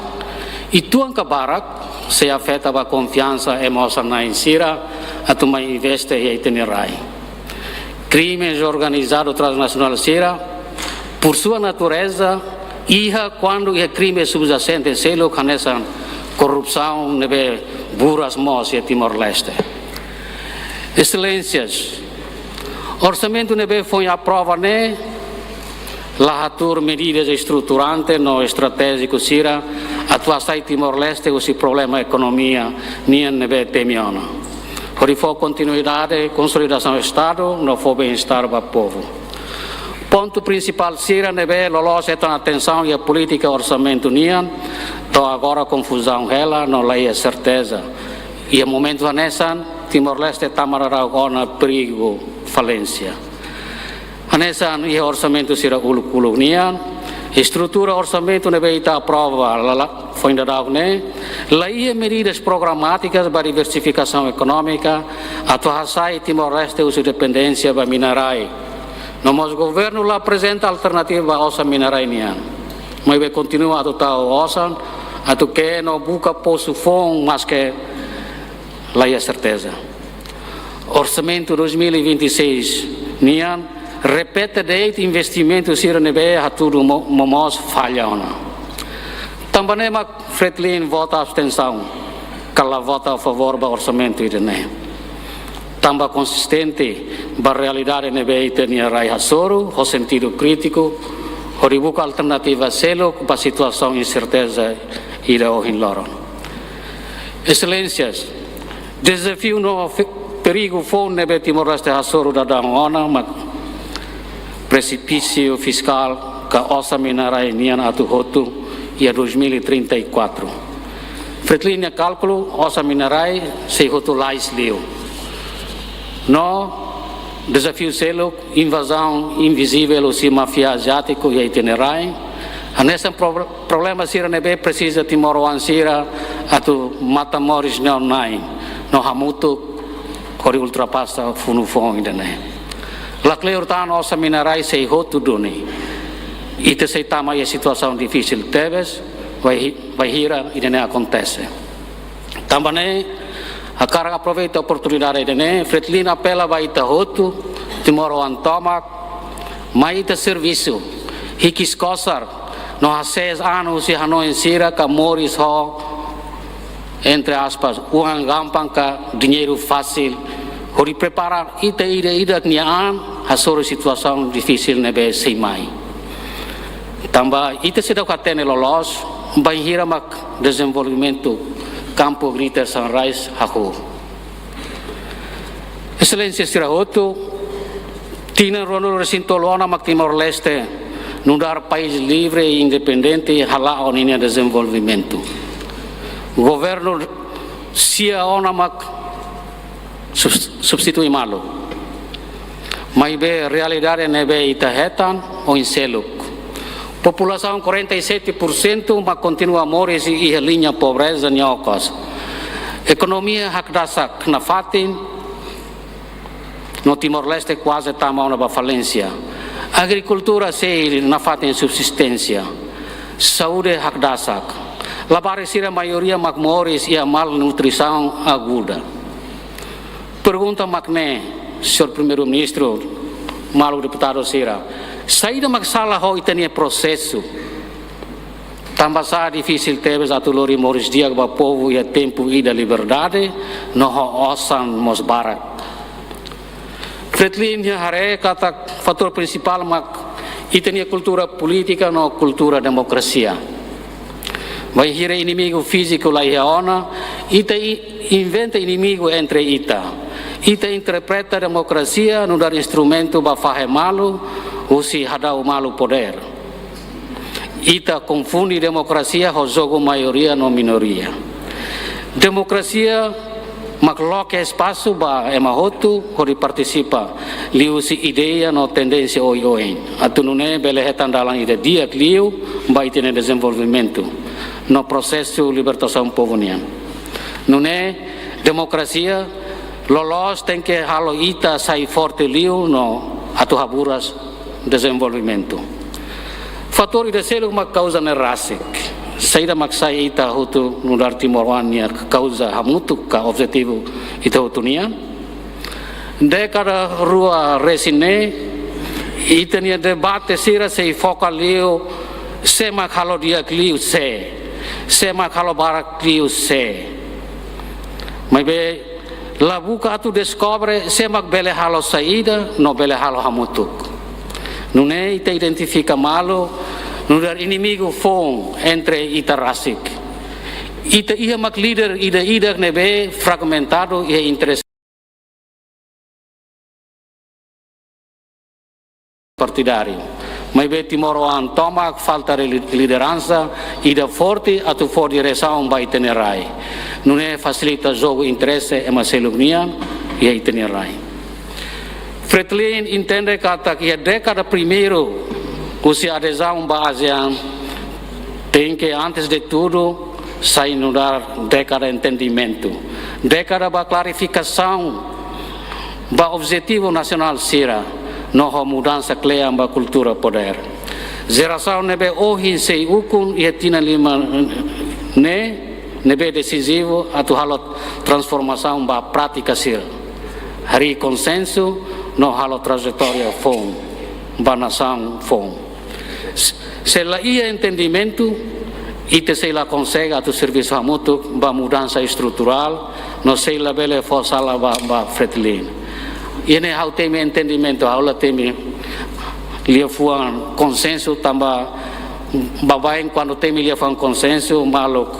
uitoan ka barak, sei afeta ba konfiansa ema osan-na'in sira atu mai investe iha ita-nia rai. Krimes organizadu transnasionál sira, por sua natureza, iha kuandu iha krime subjasente seluk hanesan korrupsaun ne'ebé buras mós iha Timor-Leste. Exelénsias, orsamentu ne'ebé foin aprova ne'e la hatuur medidas estruturante no estratéjiku sira atu hasai Timor-Leste husi problema ekonomia nian ne'ebé temi ona, hodi fó kontinuidade konsolidasaun Estadu no fó bem-estar ba povu. Pontu prinsipál sira ne'ebé loloos hetan atensaun iha polítika orsamentu nian, to'o agora konfuzaun hela no la iha serteza. Iha momentu hanesan, Timor-Leste tama daudaun ona perigu falénsia. Hanesan iha orsamentu sira uluk-uluk nian, estrutura orsamentu ne'ebé ita aprova la, la, foin daudauk ne'e, la iha medidas programátikas ba diversifikasaun ekonómika atu hasai Timor-Leste husi dependénsia ba mina-rai. No mós governu la aprezenta alternativa ba osan mina-rai nian. Maibé kontinua atu tau osan, atu ke'e no buka posu foun, maske la iha serteza. Orsamentu dois mil e vinte e seis nian repete de'it investimentu sira ne'ebé hatudu mo-, momoos falla ona. Tanba ne'e mak Fretilin vota abstensaun, ka la vota a favór ba orsamentu ida-ne'e. Tanba konsistente ba realidade ne'ebé ita-nia rai hasoru, ho sentidu krítiku, hodi buka alternativa seluk ba situasaun inserteza ida ohin loron. Exelénsias, dezafiu no fe-, perigu foun ne'ebé Timor-Leste hasoru daudaun ona mak presipísiu fiskál ka osan mina-rai nian atu hotu iha dois mil e trinta e quatro. Fretilin nia kálkulu, osan mina-rai sei hotu lalais liu. No dezafiu seluk, invazaun invizivel husi máfia aziátiku iha ita-nia rai. Hanesan pro-, problema sira ne'ebé presiza timoroan sira atu matan moris neon-na'in no hamutuk hodi ultrapasa funu foun ida-ne'e. La kleur tan osan mina-rai sei hotu duni. Ita sei tama iha situasaun difisil tebes, bainhi-, bainhira ida-ne'e akontese. Tanba ne'e, hakarak aproveita oportunidade ida-ne'e, Fretilin apela ba ita hotu, timoroan tomak, mai ita servisu, hikis kosar, no hasees an husi hanoin sira ka moris ho, entre aspas, uang gampang ka dinheiro fácil, hodi prepara ita ida-idak nia an hasoru situasaun difisil ne'ebé sei mai. Tanba ita seidauk hatene loloos bainhira mak dezenvolvimentu kampu Greater Sunrise hahú. Exelénsia sira hotu, tinan ruanulu-resin-tolu ona mak Timor-Leste nu'udar país livre i independente hala'o ninia dezenvolvimentu. Governu sia ona mak subs-, substitui malu. Maibé realidade ne'ebé ita hetan oin seluk. Populasaun quarenta e sete por cento mak kontinua moris iha liña pobreza nia okos. Ekonomia hakdasak nafatin, no Timor-Leste kuaze tama ona ba falénsia. Agrikultura sei nafatin subsisténsia. Saúde hakdasak. Labarik sira maioria mak moris iha malnutrisaun aguda. Pergunta mak ne'e, señór Primeiru-Ministru, maluk deputadu sira. Saida mak sala ho ita-nia prosesu? Tanba sá difisil tebes atu lori moris di'ak ba povu iha tempu ida liberdade, no ho osan mós barak. Fretilin nia haree katak fatór prinsipál mak ita-nia kultura polítika no kultura demokrasia. Bainhira inimigu fíziku la iha ona, ita i-, inventa inimigu entre ita. Ita interpreta demokrasia nu'udar instrumentu ba fahe malu, husi hadau malu podér. Ita konfunde demokrasia ho jogu maioria no minoria. Demokrasia mak loke espasu ba ema hotu hodi partisipa liuhusi ideia no tendénsia oioin. Atu nune'e bele hetan dalan ida di'ak liu ba ita-nia dezenvolvimentu no prosesu libertasaun povu nian. Nune'e demokrasia loloos tenke halo ita sai forte liu no atu haburas dezenvolvimentu. Fatór ida seluk mak kauza ne'e rasik. Saida mak sai ita hotu nu'udar timoroan nia kauza hamutuk ka objetivu ita hotu nian. Dékada rua resin ne'e, ita-nia debate sira sei foka liu, sé mak halo di'ak liu sé, sé mak halo barak liu sé. Maibé, La buka atu deskobre sé mak bele halo saida no bele halo hamutuk. Nune'e ita identifika malu nu'udar inimigu foun entre ita rasik. Ita iha mak líder ida-idak ne'ebé fragmentadu iha interese partidáriu. Maibé timoroan tomak falta de li-, lideransa ida forte atu fó diresaun ba ita-nia rai. Nune'e fasilita jogu interese ema seluk nian iha ita-nia rai. Fretilin entende katak iha dékada primeiru husi adezaun ba ASEAN tenke, antes de tudu, sai nu'udar dékada entendimentu, dékada ba klarifikasaun ba objetivu nasionál sira no ho mudansa kle'an ba kultura podér. Jerasaun ne'ebé ohin sei ukun iha tinan lima ne'e, ne'ebé desizivu atu halo transformasaun ba prátika sira, harii konsensu no halo trajetória foun ba nasaun foun. Se, se la iha entendimentu, ita sei la konsege atu servisu hamutuk ba mudansa estruturál, no sei la bele fó sala ba, ba Fretilin. Iha ne'e ha'u temi entendimentu, ha'u la temi liafuan konsensu, tanba baibain kuandu temi liafuan konsensu, maluk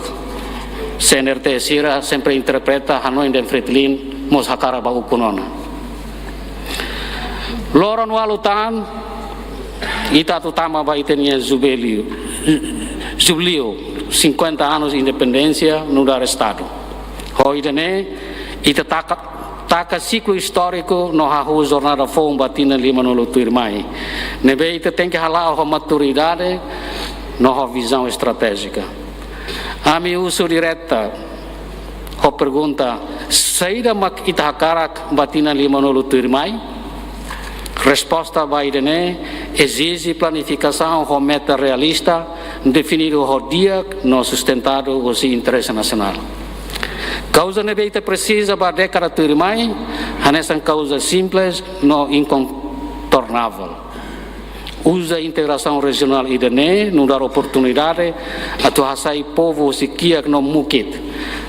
CNRT sira sempre interpreta hanoin dehan Fretilin mós hakarak ba ukun ona. Loron ualu tan, ita atu tama ba ita-nia jubileu, jubileu, cinquenta anos independénsia nu'udar Estadu. Ho ida-ne'e, ita taka, taka siklu istóriku no hahú jornada foun ba tinan limanulu tuirmai. Ne'ebé ita tenke hala'o ho maturidade no ho vizaun estratéjika. Ami husu direta ho pergunta, saida mak ita hakarak ba tinan limanulu tuirmai? Resposta ba ida-ne'e ezije planifikasaun ho meta realista, definidu ho di'ak no sustentadu husi interese nasionál. Kauza ne'ebé ita presiza ba dékada tuirmai hanesan kauza simples no inkontornável. Uza integrasaun rejionál ida-ne'e nu'udar oportunidade atu hasai povu husi kiak no mukit,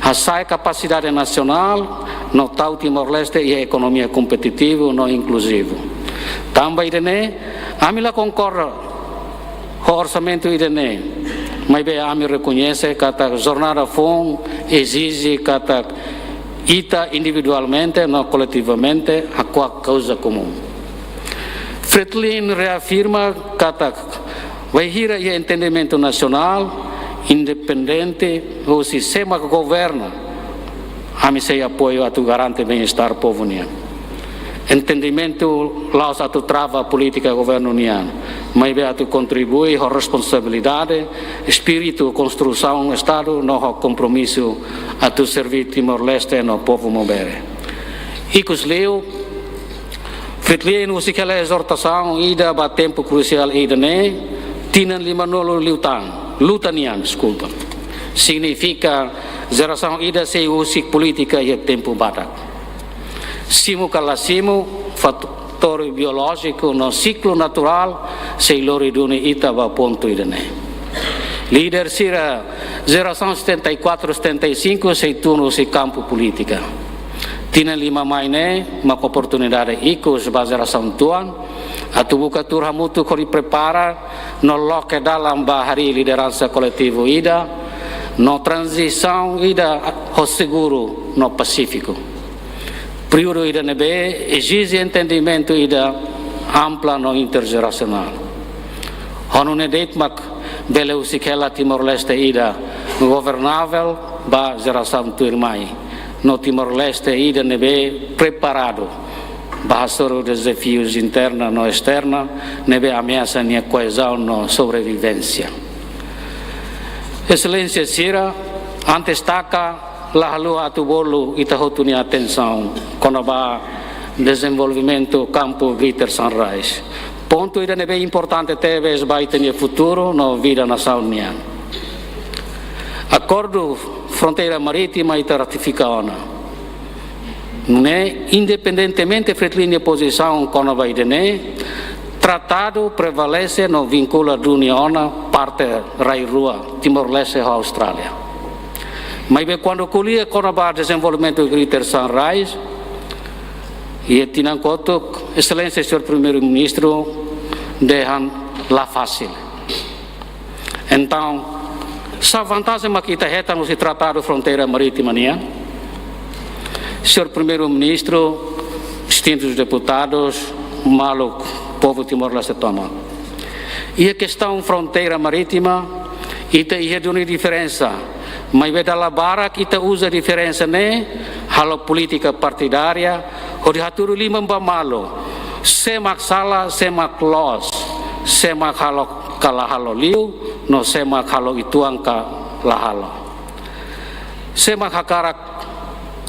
hasa'e kapasidade nasionál no tau Timor-Leste iha ekonomia kompetitivu no inkluzivu. Tanba ida-ne'e, ami la konkorda ho orsamentu ida-ne'e, maibé ami rekoñese katak jornada foun ezije katak ita individualmente no koletivamente hakuak kauza komún. Fretilin reafirma katak bainhira iha entendimentu nasionál, independente husi sé mak governa, ami sei apoiu atu garante bem-estar povu nian. Entendimentu la'ós atu trava polítika governu nian, maibé atu kontribui ho responsabilidade, espíritu konstrusaun Estadu no ho kompromisu atu serví Timor-Leste no povu maubere. Ikusliu, Fretilin husik hela ezortasaun ida ba tempu krusiál ida-ne'e, tinan limanulu liután, luta nian, deskulpa. Signifika jerasaun ida sei husik polítika iha tempu badak. Simu ka la simu, fatór biolójiku no siklu naturál sei lori duni ita ba pontu ida-ne'e. Líder sira jerasaun setenta e quatro, setenta e cinco sei tun husi kampu polítika. Tinan lima mai ne'e mak oportunidade ikus ba jerasaun tuan atu buka tuur hamutuk hodi prepara no loke dalan ba harii lideransa koletivu ida no tranzisaun ida ho seguru no pasífiku. Períodu ida ne'ebé ezije entendimentu ida ampla no interjerasionál. Ho nune'e de'it mak bele husik hela Timor-Leste ida governavel ba jerasaun tuirmai, no Timor-Leste ida ne'ebé preparadu ba hasoru dezafius interna no esterna ne'ebé ameasa nia koezaun no sobrevivénsia. Exelénsia sira, antes taka, la haluha atu bolu ita hotu nia atensaun kona-ba dezenvolvimentu kampu Greater Sunrise. Pontu ida ne'ebé importante tebes ba ita-nia futuru no vida nasaun nian. Akordu fronteira marítima ita ratifika ona. Ne'e, independentemente Fretilin nia pozisaun kona-ba ida-ne'e, tratadu prevalese no vinkula duni ona parte rai rua, Timor-Leste ho Austrália. Maibé kuandu ko'alia kona-ba dezenvolvimentu Greater Sunrise, iha tinan kotuk, Exelénsia Señór Primeiru-Ministru dehan la fasil. Entaun, sá vantajen mak ita hetan husi Tratadu Fronteira Marítima nian? Señór Primeiru-Ministru, distintus deputadus, maluk povu Timor-Leste tomak. Iha kestaun fronteira marítima, ita iha duni diferensa, maibé dala barak ita uza diferensa ne'e halo polítika partidária, hodi hatudu liman ba malu, sé mak sala, sé mak loos, sé mak halo ka la halo liu, no sé mak halo uitoan ka la halo. Sé mak hakarak,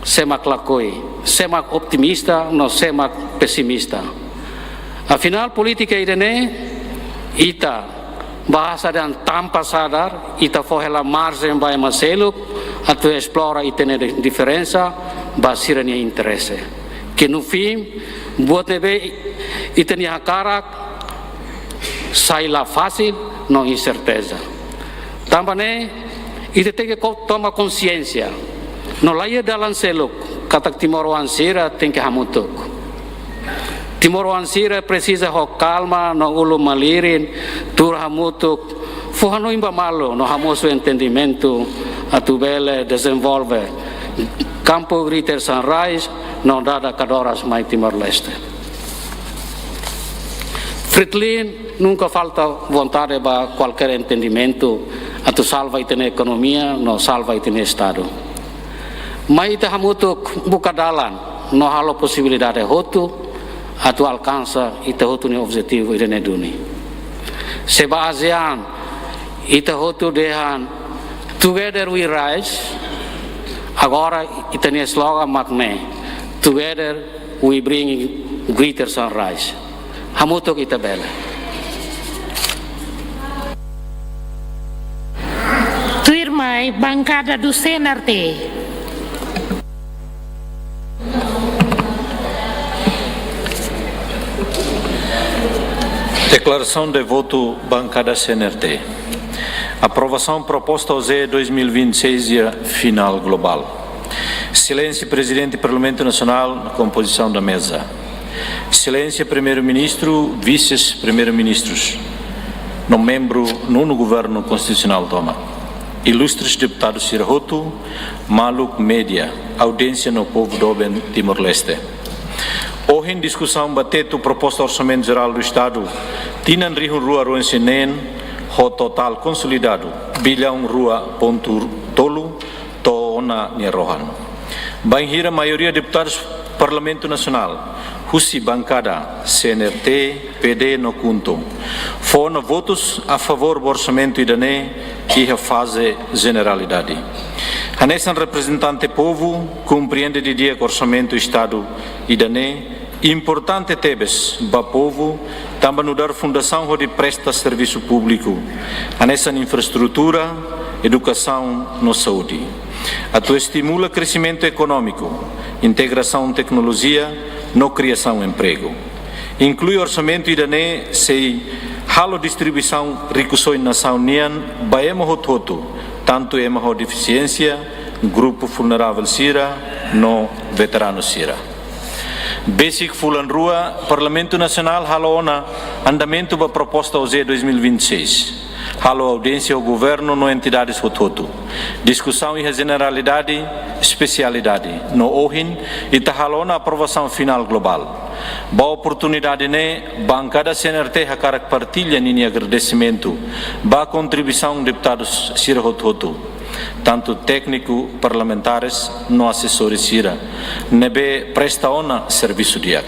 sé mak lakohi, sé mak otimista, no sé mak pesimista. Afinál, polítika ida-ne'e, ita, bahasa dehan tanpa sadar, ita fó hela marjen ba ema seluk atu esplora ita-nia di-, diferensa ba sira-nia interese. Ke no fim, buat ne'ebé ita-nia hakarak sai la fasil no inserteza. Tanba ne'e, ita tenke ko-, toma konsiénsia. No laiha dalan seluk, katak timoroan sira tenke hamutuk. Timoroan sira presiza ho kalma no ulun malirin, tuur hamutuk, fó hanoin ba malu no hamosu entendimentu atu bele dezenvolve kampu Greater Sunrise no dada kadoras mai Timor-Leste. Fretilin nunka falta vontade ba kualkér entendimentu atu salva ita-nia ekonomia no salva ita-nia Estadu. Mai ita hamutuk buka dalan no halo posibilidade hotu atu alkansa ita hotu nia objetivu ida-ne'e duni. Se ba ASEAN ita hotu dehan "Together we rise", agora ita-nia slogan mak ne'e, "Together we bring Greater Sunrise." Hamutuk ita bele. Tuirmai, bankada do C N R T. Declaração de voto, bancada C N R T. Aprovação proposta OJE dois mil e vinte e seis iha final global. Exelénsia Prezidente Parlamentu Nasionál, composição da mesa. Exelénsia Primeiru-Ministru, Vises-Primeiru-Ministrus, no membru Nono Governu Konstitusionál tomak. Ilustres deputadus sira hotu, maluk média, audiénsia no povu doben Timor-Leste. Ohin diskusaun ba tetu proposta Orsamentu Jerál do Estadu tinan rihun rua ruanulu-resin-neen ho totál konsolidadu billaun rua pontu tolu to'o ona nia rohan. Bainhira maioria deputadus Parlamentu Nasionál husi bankada C N R T, P D no KHUNTO fó ona votus a favór ba orsamentu ida-ne'e iha faze jeneralidade. Hanesan reprezentante povu, komprende didi'ak orsamentu Estadu ida-ne'e importante tebes ba povu, tanba nu'udar fundasaun hodi presta servisu públiku, hanesan infraestrutura, edukasaun no saúde, atu estimula kresimentu ekonómiku, integrasaun teknolojia no kriasaun empregu. Inklui orsamentu ida-ne'e sei halo distribuisaun rikusoin nasaun nian ba ema hotu-hotu, tantu ema ho defisiénsia, grupu vulneravel sira no veteranu sira. Besik fulan rua, Parlamentu Nasionál halo ona andamentu ba proposta OJE dois mil e vinte e seis. Halo audiénsia ho governu no entidades hotu-hotu. Diskusaun iha jeneralidade, espesialidade. No ohin, ita halo ona aprovasaun final global. Ba oportunidade ne'e, bankada C N R T hakarak partilla ninia agradesimentu ba kontribuisaun deputadus sira hotu-hotu, tantu tékniku, parlamentares no asesores sira ne'ebé presta ona servisu di'ak.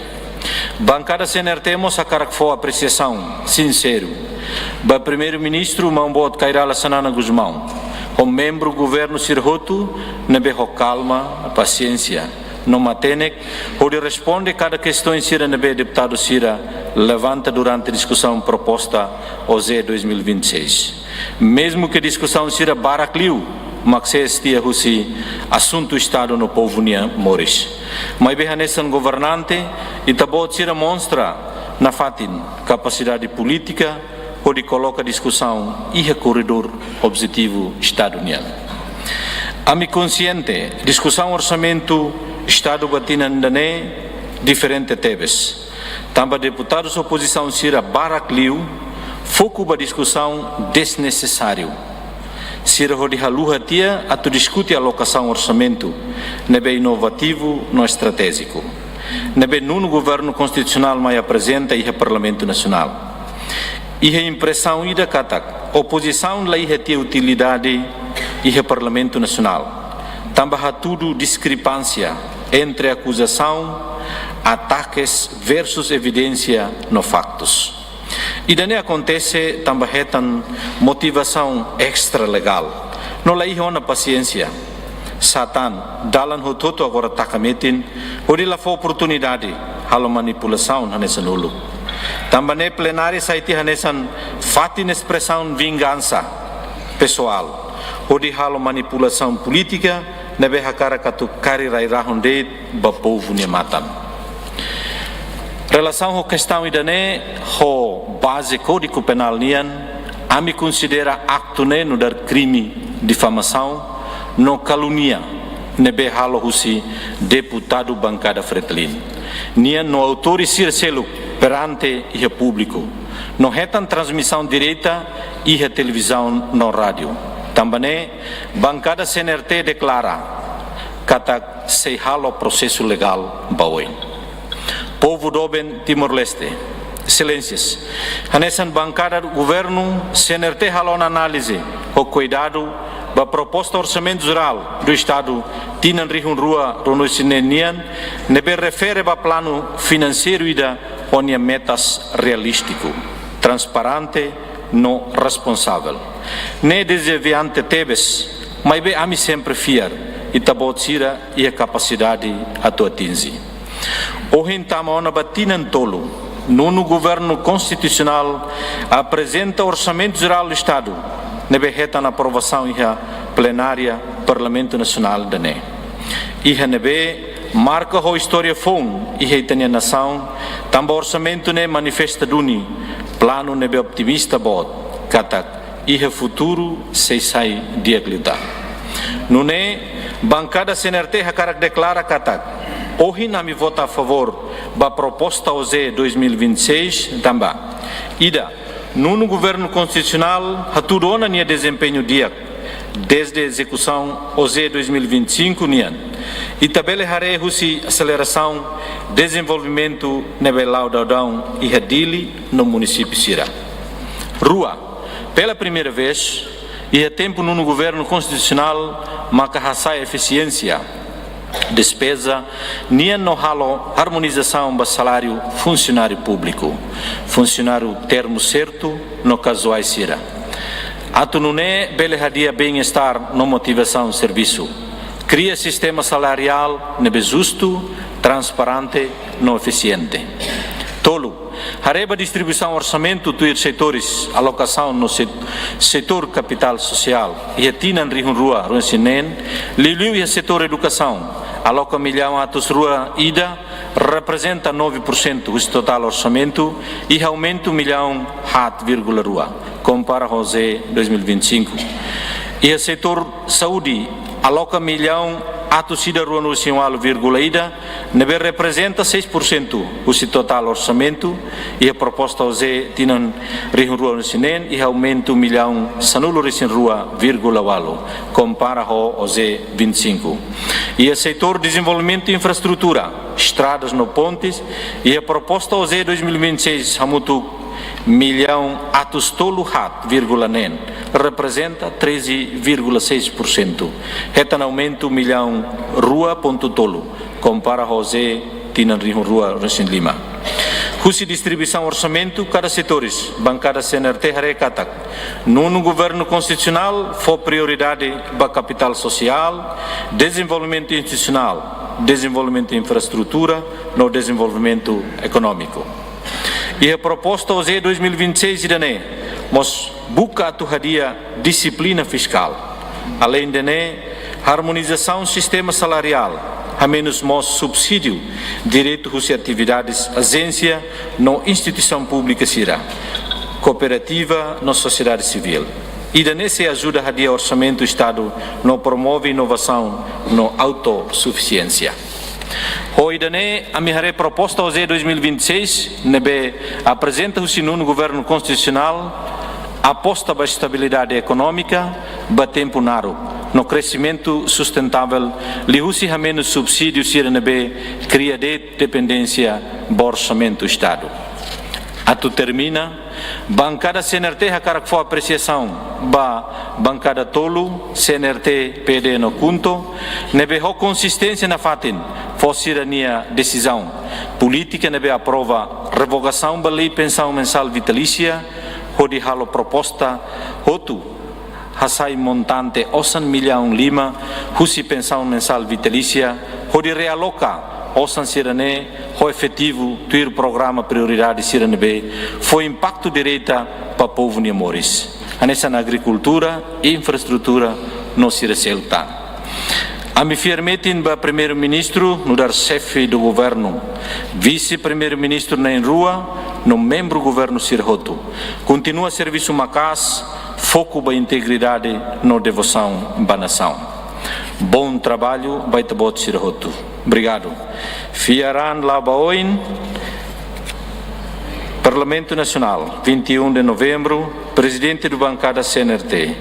Bankada C N R T mós hakarak fó apresiasaun sinseru ba Primeiru-Ministru Maun Boot Kay Rala Xanana Gusmão, ho membru governu sira hotu ne'ebé ho kalma, pasiénsia no matenek hodi responde kada kestoin sira ne'ebé deputadu sira levanta durante diskusaun proposta OJE dois mil e vinte e seis. Mezmu ke diskusaun sira barak liu, mak sees tiha husi asuntu Estadu no povu nia moris. Maibé hanesan governante, ita-boot sira mostra nafatin kapasidade polítika hodi koloka diskusaun iha koridór objetivu Estadu nian. Ami konsiente, diskusaun orsamentu Estadu ba tinan ida-ne'e diferente tebes. Tanba deputadus opozisaun sira barak liu foku ba diskusaun desnesesáriu sira hodi haluha tiha atu diskute alokasaun orsamentu ne'ebé inovativu no estratéjiku, ne'ebé nonu Governu Konstitusionál mai aprezenta iha Parlamentu Nasionál. Iha impresaun ida katak opozisaun la iha tiha utilidade iha Parlamentu Nasionál, tanba hatudu diskrepánsia entre akuzasaun, atakes versus evidénsia no faktus. Ida-ne'e akontese tanba hetan motivasaun extra-legál no la iha ona pasiénsia. Sá tan, dalan hotu-hotu agora taka metin, hodi la fó oportunidade halo manipulasaun hanesan uluk. Tanba ne'e plenária sai tiha hanesan fatin espresaun vingansa pesoál, hodi halo manipulasaun polítika ne'ebé hakarak atu kaer rai-rahun de'it ba povu nia matan. Relasaun ho kestaun ida-ne'e, ho baze Kódigu Penál nian, ami konsidera aktu ne'e nu'udar krime difamasaun no kalunia ne'ebé halo husi deputadu bankada Fretilin nian no autores sira seluk perante iha públiku, no hetan transmisaun direta iha televizaun no rádiu. Tanba ne'e, bankada C N R T deklara katak sei halo prosesu legál ba oin. Povu doben Timor-Leste, Exelénsias, hanesan bankada governu, C N R T halo ona análize ho kuidadu ba proposta Orsamentu Jerál do Estadu tinan rihun rua ruanulu-resin-neen nian, ne'ebé refere ba planu finanseiru ida ho nia metas realístiku, transparente no responsavel. Ne'e dezafiante tebes, maibé ami sempre fiar ita-boot sira iha kapasidade atu atinje. Ohin tama ona ba tinan tolu, nonu Governu Konstitusionál aprezenta Orsamentu Jerál do Estadu ne'ebé hetan aprovasaun iha plenária Parlamentu Nasionál ida-ne'e. Iha ne'ebé marka ho istória foun iha ita-nia nasaun, tanba orsamentu ne'e manifesta duni planu ne'ebé otimista boot, katak iha futuru sei sai di'ak liután. Nune'e, bankada C N R T hakarak deklara katak ohin ami vota a favór ba proposta O J dois mil e vinte e seis tanba: ida, nonu Governu Konstitusionál hatudu ona nia dezempeñu di'ak dezde ezekusaun O J dois mil e vinte e cinco nian. Ita bele haree husi aselerasaun dezenvolvimentu ne'ebé la'o daudaun iha Dili no munisípiu sira. Rua, pela primeira vez iha tempu nonu Governu Konstitusionál maka hasa'e efisiénsia despeza nian no halo armonizasaun ba saláriu funsionáriu públiku, funsionáriu termu sertu no kazuál sira, atu nune'e bele hadi'a bem-estar no motivasaun servisu, kria sistema salariál ne'ebé justu, transparente no efisiente. Tolu, haree ba distribuisaun orsamentu tuir setores alokasaun no set-, setór kapitál sosiál iha tinan rihun rua ruanulu-resin-neen, liuliu iha setór edukasaun, aloka millaun atus rua ida, reprezenta nove por cento husi totál orsamentu, iha aumentu millaun haat vírgula rua, kompara ho O J dois mil e vinte e cinco. Iha setór saúde, aloka millaun atus ida ruanulu-resin-ualu vírgula ida, ne'ebé reprezenta seis por cento husi totál orsamentu, iha proposta O J tinan rihun rua ruanulu-resin-neen, iha aumentu millaun sanulu-resin-rua vírgula ualu, kompara ho O J vinte e cinco. Iha setór dezenvolvimentu infraestrutura, estradas no pontes, iha proposta O J dois mil e vinte e seis hamutuk millaun atus tolu haat vírgula neen, reprezenta treze vírgula seis por cento. Hetan aumentu millaun rua pontu tolu, kompara ho O J tinan rihun rua ruanulu-resin-lima. Husi distribuisaun orsamentu kada setores, bankada C N R T haree katak nonu Governu Konstitusionál fó prioridade ba kapitál sosiál, dezenvolvimentu institusionál, dezenvolvimentu infraestrutura no dezenvolvimentu ekonómiku. Iha proposta O J dois mil e vinte e seis ida-ne'e mós buka atu hadi'a dixiplina fiskál. Aleinde ne'e, armonizasaun sistema salariál, hamenus mós subsídiu diretu husi atividades ajénsia no instituisaun públika sira, kooperativa no sosiedade sivíl. Ida-ne'e sei ajuda hadi'a orsamentu Estadu no promove inovasaun no autosufisiénsia. Ho ida-ne'e, ami haree proposta OJE dois mil e vinte e seis, ne'ebé aprezenta husi nonu Governu Konstitusionál, aposta ba estabilidade ekonómika ba tempu naruk, no kresimentu sustentável, liuhusi hamenus subsídiu sira ne'ebé kria de'it dependénsia ba orsamentu Estadu. Atu termina, Bankada C N R T hakarak fó apresiasaun ba bankada tolu, C N R T, P D no KHUNTO, ne'ebé ho konsisténsia nafatin fó sira-nia desizaun polítika ne'ebé aprova revogasaun ba lei pensaun mensál vitalísia, hodi halo proposta hotu hasai montante osan millaun lima husi pensaun mensál vitalísia, hodi realoka osan sira-ne'e ho efetivu tuir programa prioridade sira ne'ebé fó impaktu direta ba povu nia moris, hanesan agrikultura, infraestrutura no sira seluk tan. Ami fiar metin ba Primeiru-Ministru nu'udar Xefe do Governu, Vise-Primeiru-Ministru na'in-rua no membru governu sira hotu, kontinua servisu maka'as, foku ba integridade no devosaun ba nasaun. Bom trabalho ba ita-boot sira hotu. Obrigadu. Fiar an la'o ba oin. Parlamentu Nasionál, vinte e um de Novembro, Prezidente do Bankada C N R T,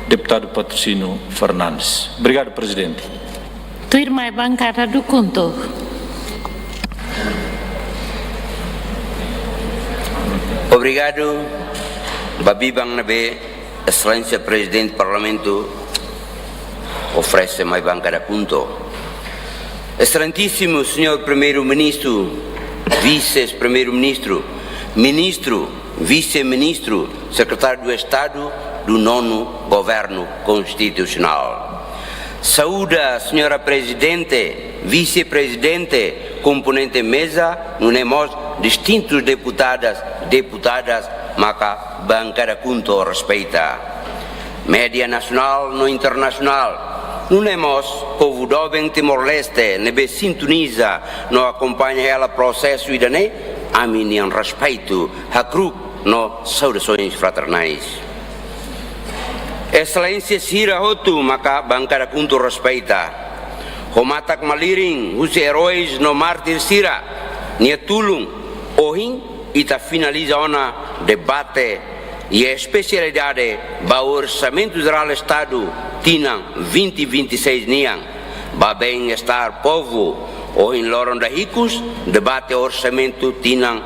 Deputadu Patrocínio Fernandes. Obrigadu, Prezidente. Tuirmai, Bankada do KHUNTO. Obrigadu ba biban ne'ebé Exelénsia Prezidente Parlamentu oferese mai Bankada KHUNTO. Exelentíssimo Senhor Primeiro-Ministro, Vice-Primeiro-Ministro, Ministro, Vice-Ministro, Secretário do Estado do Nono Governo Constitucional. Saúda Senhora Prezidente, Vise-Prezidente, komponente meza, nune'e mós distintus deputadas, deputadas, maka Bankada KHUNTO respeita. Média nasionál no internasionál, nune'e mós povu doben Timor-Leste ne'ebé sintoniza no akompaña hela prosesu ida-ne'e, ami-nian respeitu, hakru'uk no saudasoens fraternais. Exelénsia sira hotu maka Bankada KHUNTO respeita. Ho matak-malirin husi eróis no mártir sira-nia tulun, ohin ita finaliza ona debate iha espesialidade ba Orsamentu Jerál Estadu tinan vinte vinte e seis nian, ba bem-estar povu. Ohin loron dahikus, debate orsamentu tinan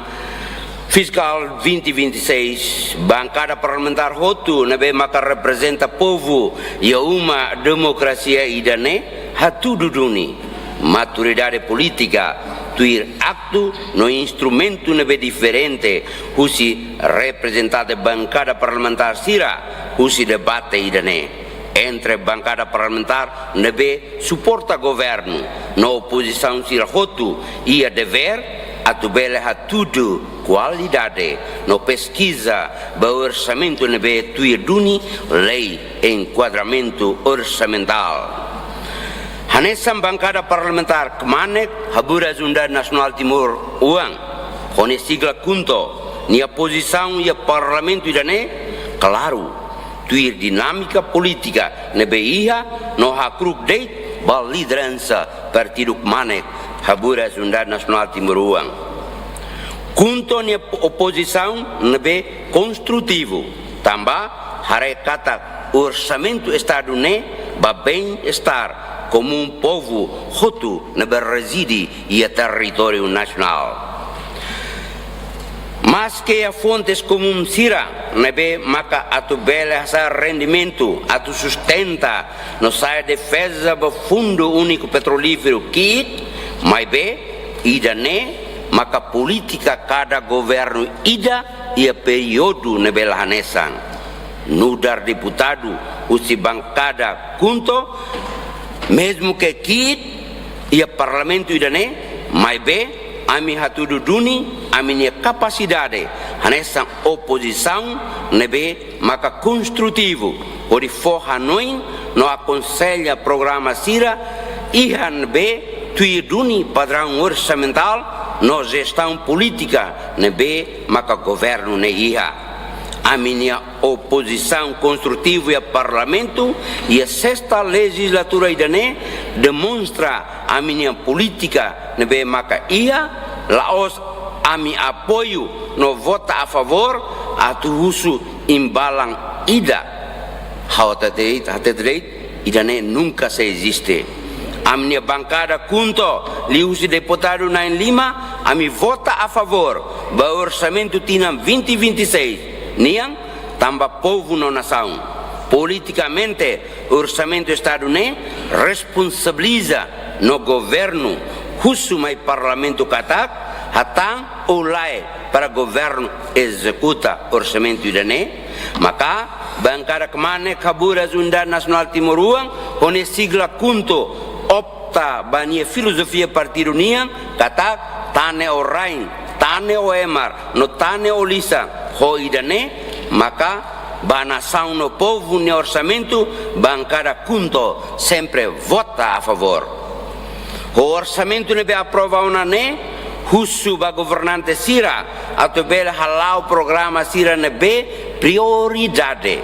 fiskál vinte vinte e seis, bankada parlamentár hotu ne'ebé maka reprezenta povu iha uma demokrasia ida-ne'e hatudu duni maturidade polítika tuir aktu no instrumentu ne'ebé diferente husi reprezentante bankada parlamentár sira husi debate ida-ne'e. Entre bankada parlamentár ne'ebé suporta governu no opozisaun sira hotu iha devér atu bele hatudu kualidade no peskiza ba orsamentu ne'ebé tuir duni Lei Enkuadramentu Orsamentál. Hanesan bankada parlamentár Kmanek, Haburas Unidade Nasionál Timor Oan, ho nia sigla KHUNTO, nia pozisaun iha Parlamentu ida-ne'e klaru, tuir dinámika polítika ne'ebé iha no hakru'uk de'it ba lideransa Partidu Kmanek, Haburas Unidade Nasionál Timor Oan. KHUNTO nia opozisaun ne'ebé konstrutivu, tanba haree katak orsamentu Estadu ne'e ba bem-estar komún povu hotu ne'ebé rezide iha territóriu nasionál. Maske iha fontes komún sira ne'ebé maka atu bele hasa'e rendimentu atu sustenta no sai defeza ba Fundu Úniku Petrolíferu, ki'ik, maibé ida-ne'e maka polítika kada governu ida iha períodu ne'ebé la hanesan. Nu'udar deputadu husi bankada KHUNTO, mezmu ke ki'ik iha Parlamentu ida-ne'e, maibé ami hatudu duni ami-nia kapasidade hanesan opozisaun ne'ebé maka konstrutivu, hodi fó hanoin no akonsella programa sira iha ne'ebé tuir duni padraun orsamentál no jestaun polítika ne'ebé maka governu ne'e iha. Ami-nia opozisaun konstrutivu iha Parlamentu iha sesta lejizlatura ida-ne'e demonstra ami-nia polítika ne'ebé maka iha, la'ós ami apoiu no vota a favór atu husu imbalan ida. Ha'u hatete de'it, hatete de'it, ida-ne'e nunka sei eziste. Ami-nia bankada KHUNTO, liuhusi deputadu na'in-lima, ami vota a favór ba orsamentu tinan vinte vinte e seis nian, tanba povu no nasaun. Politikamente, orsamentu Estadu ne'e responsabiliza no governu, husu mai Parlamentu katak, hatán ou lae para governu ezekuta orsamentu ida-ne'e, maka bankada Kmanek Haburas Unidade Nasionál Timoroan, ho nia sigla KHUNTO, opta ba nia filozofia partidu nian, katak tane ou rain, tane ou emar, no tane ou lisan, ho ida-ne'e, maka ba nasaun no povu nia orsamentu, bankada KHUNTO sempre vota a favór. Ho orsamentu ne'ebé aprova ona ne'e, husu ba governante sira atu bele hala'o programa sira ne'ebé prioridade,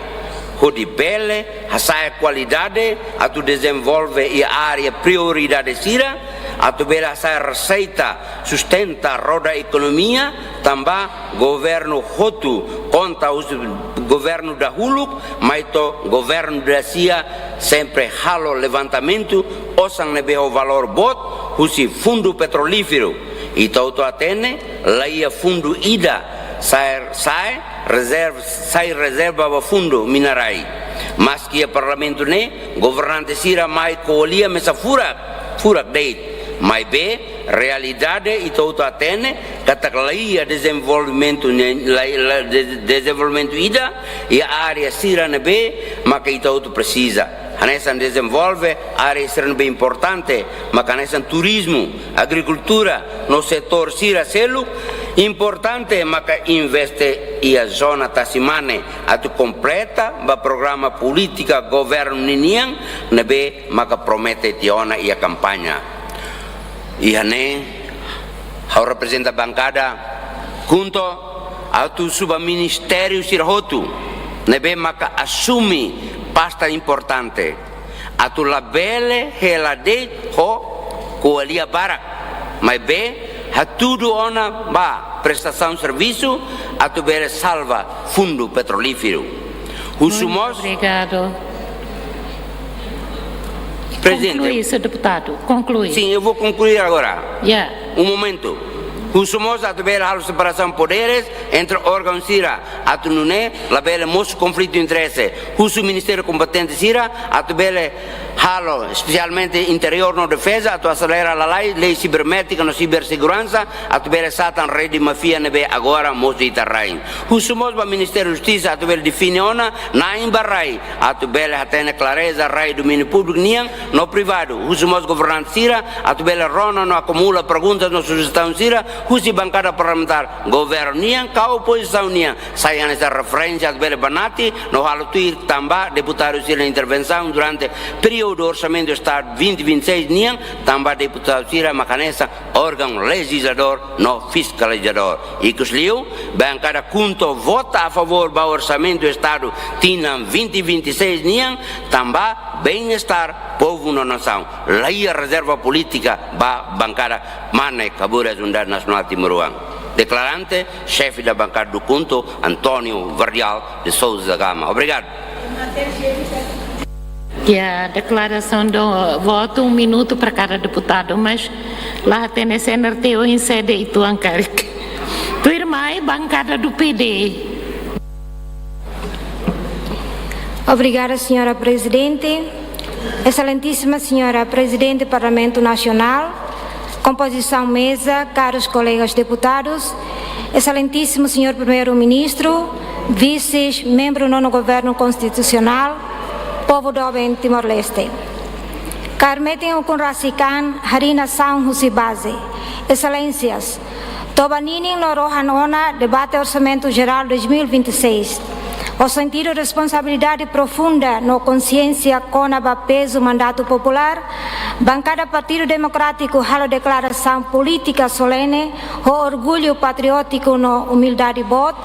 hodi bele hasa'e kualidade atu dezenvolve iha área prioridade sira, atu bele hasa'e reseita, sustenta roda ekonomia, tanba governu hotu konta husi governu dahuluk, mai to'o governu dasia sempre halo levantamentu osan ne'ebé ho valór boot husi fundu petrolíferu. Ita hotu hatene, laiha fundu ida sai, sai rezerva, sai rezerva ba fundu mina-rai. Maski iha Parlamentu ne'e, governante sira mai ko'alia mesak furak, furak de'it. Maibé, realidade ita hotu hatene, katak laiha dezenvolvimentu ne'e, laiha, laiha de-, dezenvolvimentu ida iha área sira ne'ebé maka ita hotu presiza. Hanesan dezenvolve área sira ne'ebé importante, maka hanesan turizmu, agrikultura, no setór sira seluk importante, maka investe iha zona tasi mane, atu kompleta ba programa polítika governu ninian ne'ebé maka promete tiha ona iha kampaña. Iha ne'e, ha'u reprezenta bankada KHUNTO atu husu ba ministériu sira hotu ne'ebé maka asume pasta importante, atu labele hela de'it ho ko'alia barak, maibé hatudu ona ba prestasaun servisu atu bele salva fundu petrolíferu. Husu mós. Muito obrigado. Presidente. Conclui, senhor deputado. Conclui. Sim, eu vou concluir agora. Yeah. Um momento. Husu mós atu bele halo separasaun poderes entre órgaun sira atu nune'e labele mosu konflitu interese. Husu ministériu kompetente sira atu bele halo, espesialmente Interiór no Defeza, atu aselera lalais lei sibernétika no siberseguransa, atu bele satan rede máfia ne'ebé agora mosu ita rain. Husu mós ba Ministériu Justisa atu bele define ona na'in ba rai, atu bele hatene klareza rai domíniu públiku nian no privadu. Husu mós governante sira atu bele rona no akumula perguntas no sujestaun sira husi bankada parlamentár, governu nian ka opozisaun nian, sai hanesan referénsia atu bele banati no halo tuir tanba deputadu sira intervensaun durante períodu orsamentu Estadu vinte vinte e seis nian, tanba deputadu sira maka hanesan órgaun lejizladór no fiskalizadór. Ikusliu, bankada KHUNTO vota a favór ba orsamentu Estadu tinan vinte vinte e seis nian, tanba bem-estar povu no nasaun. Laiha rezerva polítika ba bankada Kmanek Haburas Unidade Nasionál Timoroan. Deklarante, xefe da bankada do KHUNTO, António Verdial de Sousa Gama. Obrigado. Ya, deklarasaun do votu, um minuto para cada deputado, mas la hatene se nerteu em sede itu angkarik. Tuirmai, bankada do P D. Obrigada, senhora Presidente. Excelentíssima Senhora Presidente do Parlamento Nacional, composição mesa, caros colegas deputados, Excelentíssimo Senhor Primeiro-Ministro, vices, membru nono Governo Constitucional, povu doben Timor-Leste. Kaer metin ukun rasik an, harii nasaun husi baze. Exelénsias, toba ninin no rohan ona debate Orsamentu Jerál dois mil e vinte e seis. Ho sentidu responsabilidade profunda no konsiénsia kona-ba pezu mandatu populár, bankada Partidu Demokrátiku halo deklarasaun polítika solene, ho orgullu patriótiku no umildade boot,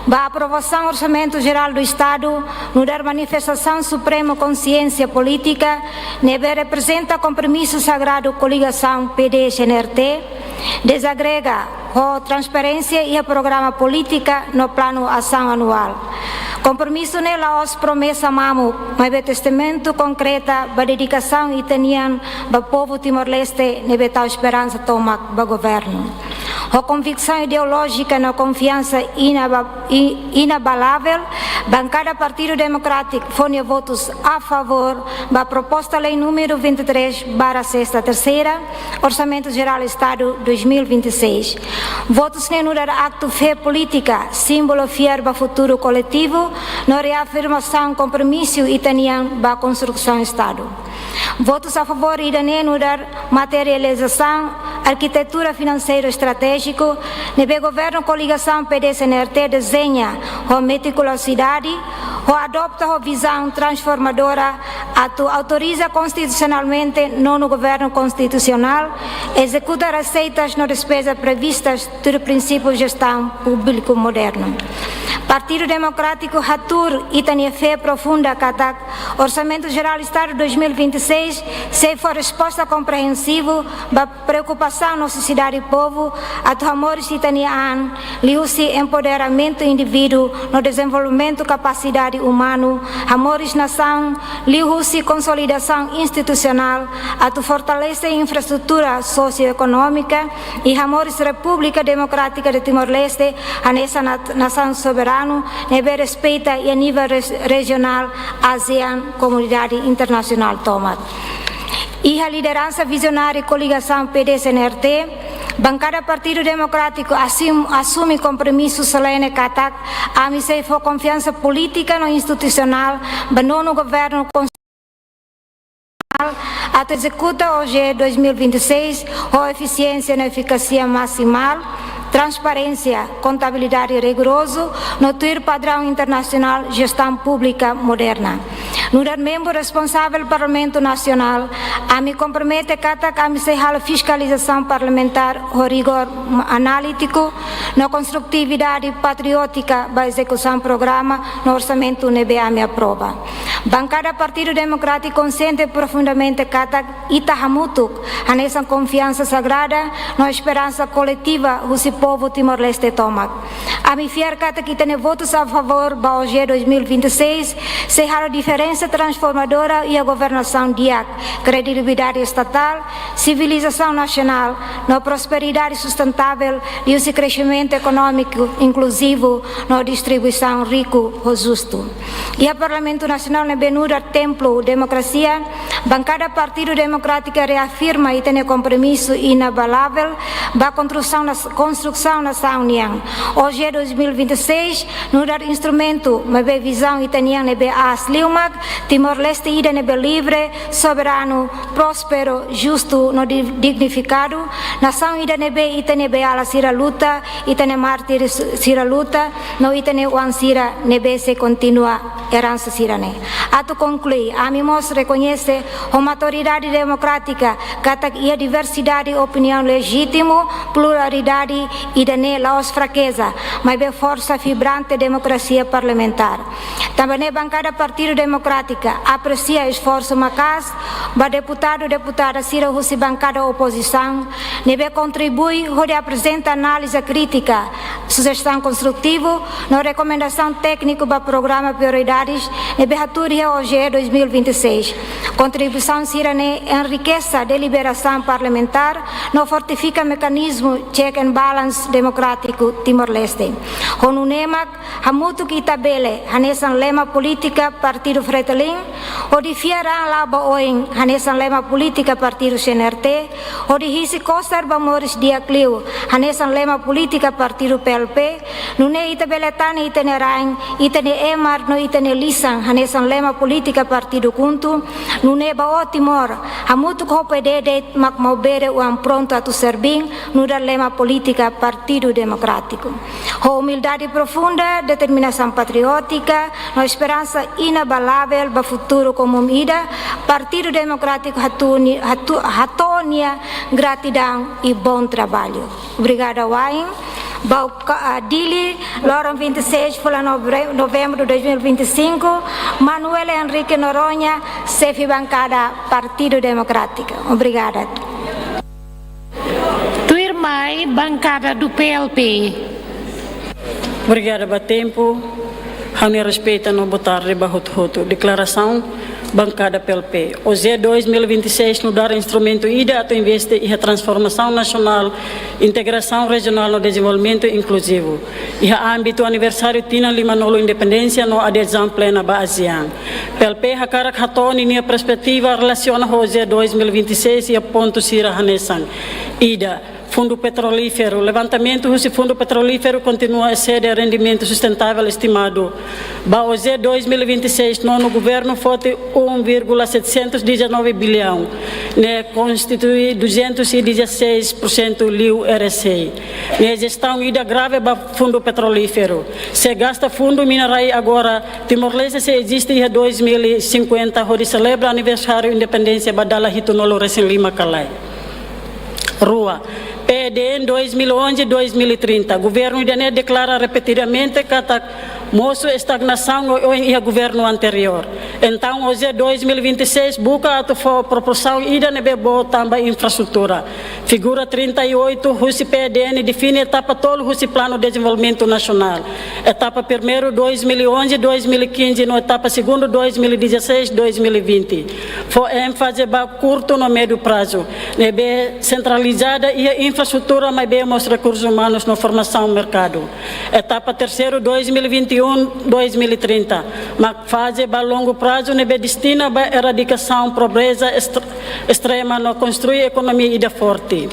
Ba aprovasaun Orsamentu Jerál do Estadu, nu'udar manifestasaun supremu konsiénsia polítika, ne'ebé reprezenta kompromisu sagradu koligasaun P D S N R T, dezagrega ho transparénsia iha programa polítika no planu asaun anuál. Kompromisu ne'e la'ós promesa mamuk, maibé testemuñu konkreta ba dedikasaun ita-nian ba povu Timor-Leste ne'ebé tau esperansa tomak ba governu. Ho konviksaun ideolójika no konfiansa inaba-, i-, inabalável, bankada Partidu Demokrátiku fó nia votus a favór ba proposta lei númeru vinte e três barra sexta terceira, Orsamentu Jerál Estadu dois mil e vinte e seis. Votus ne'e nu'udar aktu fé polítika, símbolu fiar ba futuru koletivu, no reafirmasaun kompromisu ita-nian ba konstrusaun Estadu. Votus a favór ida-ne'e nu'udar materializasaun arkitetura finanseiru estratéjiku, ne'ebé governu koligasaun P D S N R T dezeña ho metikulosidade, ho adopta ho vizaun transformadora, atu autoriza konstitusionalmente nonu governu konstitusionál, ezekuta reseitas no despeza previstas tuir prinsípiu jestaun públiku modernu. Partidu Demokrátiku hatuur ita-nia fé profunda katak Orsamentu Jerál Estadu dois mil e vinte e seis sei fó resposta komprensivu ba preokupasaun no nesesidade povu atu hamoris ita-nia an, liuhusi empoderamentu indivíduu no dezenvolvimentu kapasidade umanu, hamoris nasaun, liuhusi konsolidasaun institusionál, atu fortalese infraestrutura sosioekonómika, i hamoris Repúblika Demokrátika de Timor-Leste hanesan nat-, nasaun soberanu ne'ebé respeita iha nivel res-, rejionál, ASEAN, komunidade internasionál tomak. Iha lideransa vizionáriu koligasaun P D S N R T, bankada Partidu Demokrátiku asim-, asume kompromisu solene katak ami sei fó konfiansa polítika no institusionál ba nonu governu atu ezekuta O J dois mil e vinte e seis ho efisiénsia no efikásia másimál, transparénsia, kontabilidade rigorozu, no tuir padraun internasionál jestaun públika moderna. Nu'udar membru responsavel Parlamentu Nasionál, ami kompromete katak ami sei halo fiskalizasaun parlamentár ho rigór analítiku no konstrutividade patriótika ba ezekusaun programa no orsamentu ne'ebé ami aprova. Bankada Partidu Demokrátiku konsiente profundamente katak ita hamutuk hanesan konfiansa sagrada no esperansa koletiva husi povu Timor-Leste tomak. Ami fiar katak ita-nia votus a favór ba O J dois mil e vinte e seis sei halo diferensa transformadora iha governasaun di'ak, kredibilidade estatál, sibilizasaun nasionál, no prosperidade sustentável, liuhusi kresimentu ekonómiku inkluzivu no distribuisaun riku ho justu. Iha Parlamentu Nasionál ne'ebé nu'udar templu demokrasia, bankada Partidu Demokrátiku reafirma ita-nia kompromisu inabalável ba konstrusaun nas-, konstrusaun nasaun nian. O J dois mil e vinte e seis nu'udar instrumentu, maibé vizaun ita-nian ne'ebé aas liu mak, Timor-Leste ida ne'ebé livre, soberanu, prósperu, justu no di-, dignifikadu, nasaun ida ne'ebé ita-nia beiala sira luta, ita-nia mártir sira luta, no ita-nia oan sira ne'ebé sei kontinua eransa sira-ne'e. Atu konklui, ami mós rekoñese ho maturidade demokrátika katak iha diversidade opiniaun lejítimu, pluralidade ida-ne'e la'ós frakeza, maibé forsa vibrante demokrasia parlamentár. Tanba ne'e bankada Partidu Demokrátiku apresia esforsu maka'as ba deputadu-deputada sira husi bankada opozisaun ne'ebé kontribui hodi aprezenta análize krítika, sujestaun konstrutivu no rekomendasaun tékniku ba programa prioridades ne'ebé hatuur iha O J dois mil e vinte e seis. Kontribuisaun sira-ne'e enrikese deliberasaun parlamentár no fortifika mekanizmu check and balance demokrátiku Timor-Leste. Ho nune'e mak hamutuk ita bele, hanesan lema polítika Partidu Fretilin, hodi fiar an la'o ba oin, hanesan lema polítika Partidu C N R T, hodi husik kosar ba moris di'ak liu, hanesan lema polítika Partidu P L P, nune'e ita bele tane ita-nia rain, ita-nia emar no ita-nia lisan, hanesan lema polítika Partidu KHUNTO, nune'e ba ó Timor, hamutuk ho P D D mak maubere oan prontu atu serbí, nu'udar lema polítika Partidu Demokrátiku. Ho umildade profunda, determinasaun patriótika, no esperansa inabalável ba futuru komún ida, Partidu Demokrátiku hato'o ni-, hato'o, hato'o nia gratidaun i bom trabalho. Obrigada, wa'in. Baucau, ah, Dili, loron vinte e seis fulan nove-, novembru dois mil e vinte e cinco, Manuel Henrique Noronha, xefe bankada Partidu Demokrátiku. Obrigada. Tuirmai, bankada do P L P. Obrigada ba tempu. Ha'u-nia respeitu no boa tarde ba hotu-hotu. Deklarasaun bankada P L P. OJE dois mil e vinte e seis nu'udar instrumentu ida atu investe iha transformasaun nasionál, integrasaun rejionál no dezenvolvimentu inkluzivu. Iha ámbitu aniversáriu tinan limanulu independénsia no adezaun plena ba ASEAN. P L P hakarak hato'o ninia perspetiva relasiona ho OJE dois mil e vinte e seis iha pontu sira hanesan: ida, Fundu Petrolíferu. Levantamentu husi Fundu Petrolíferu kontinua esede rendimentu sustentável estimadu. Ba OJE dois mil e vinte e seis, nonu governu foti um vírgula setecentos e dezanove bilhão, ne'e konstitui duzentos e dezasseis por cento liu R S I. Ne'e jestaun ida grave ba Fundu Petrolíferu. Se gasta fundu mina-rai agora, Timor-Leste sei eziste iha dois mil e cinquenta, hodi selebra aniversáriu independénsia ba dala hitunulu-resin-lima ka lae. Rua, P E D N dois mil e onze, dois mil e trinta. Governu ida-ne'e deklara repetidamente katak mosu estagnasaun oioin iha governu anteriór. Entaun, OJE dois mil e vinte e seis buka atu fó proporsaun ida ne'ebé boot tan ba infraestrutura. Figura trinta e oito husi P E D N define etapa tolu husi Planu Dezenvolvimentu Nasionál. Etapa primeiru, dois mil e onze, dois mil e quinze, no etapa segundu, dois mil e dezasseis, dois mil e vinte. Fó énfaze ba kurtu no médiu prazu, ne'ebé sentralizada iha infraestrutura, maibé mós rekursus umanus no formasaun merkadu. Etapa terseiru, dois mil e vinte e um, dois mil e trinta, mak faze ba longu prazu, ne'ebé destina ba eradikasaun pobreza est-, estrema no konstrui ekonomia ida forte.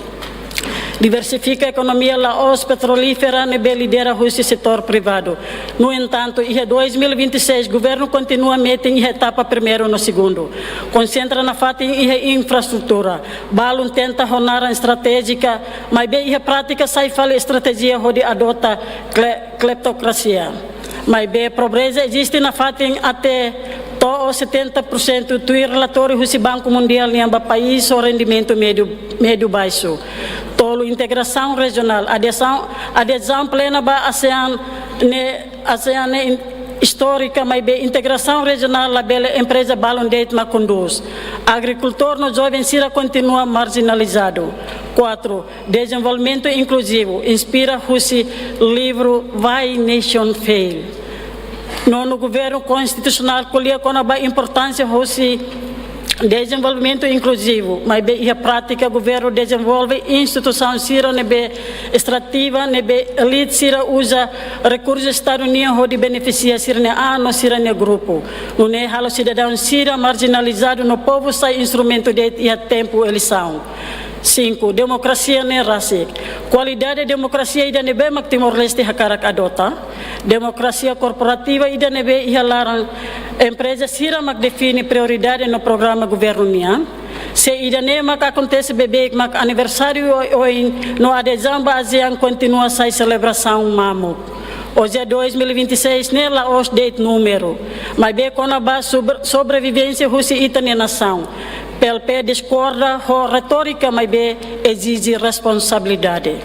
Diversifika ekonomia la'ós petrolífera ne'ebé lidera husi setór privadu. No entantu, iha dois mil e vinte e seis, governu kontinua metin iha etapa primeiru no segundu. Konsentra nafatin iha infraestrutura. Balun tenta ho naran estratéjika, maibé iha prátika sai fali estratéjia hodi adota kle-, kleptokrasia. Maibé pobreza eziste nafatin até to'o setenta por cento, tuir relatóriu husi Banku Mundiál nian ba país ho rendimentu médiu, médiu baixu. Tolu, integrasaun rejionál. Adezaun, adezaun plena ba ASEAN ne'e, ASEAN ne'e in-, istórika, maibé integrasaun rejionál labele empreza balun de'it mak kondús. Agrikultór no joven sira kontinua marjinalizadu. Kuatru, dezenvolvimentu inkluzivu, inspira husi livru Why Nations Fail. Nonu, governu konstitusionál ko'alia kona-ba importánsia husi dezenvolvimentu inkluzivu, maibé iha prátika governu dezenvolve instituisaun sira ne'ebé estrativa, ne'ebé elite sira uza rekursu Estadu nian hodi benefisia sira-nia an no sira-nia grupu. Nune'e halo sidadaun sira marjinalizadu no povu sai instrumentu de'it iha tempu eleisaun. Sinku, demokrasia ne'e rasik. Kualidade demokrasia ida ne'ebé mak Timor-Leste hakarak adota? Demokrasia korporativa ida ne'ebé iha laran empreza sira mak define prioridade no programa governu nian? Se ida-ne'e mak akontese beibeik, mak aniversáriu oioin no adezaun ba ASEAN kontinua sai selebrasaun mamuk. OJE dois mil e vinte e seis ne'e la'ós de'it númeru, maibé kona-ba sobre-, sobrevivénsia husi ita-nia nasaun. P L P diskorda ho retórika, maibé ezije responsabilidade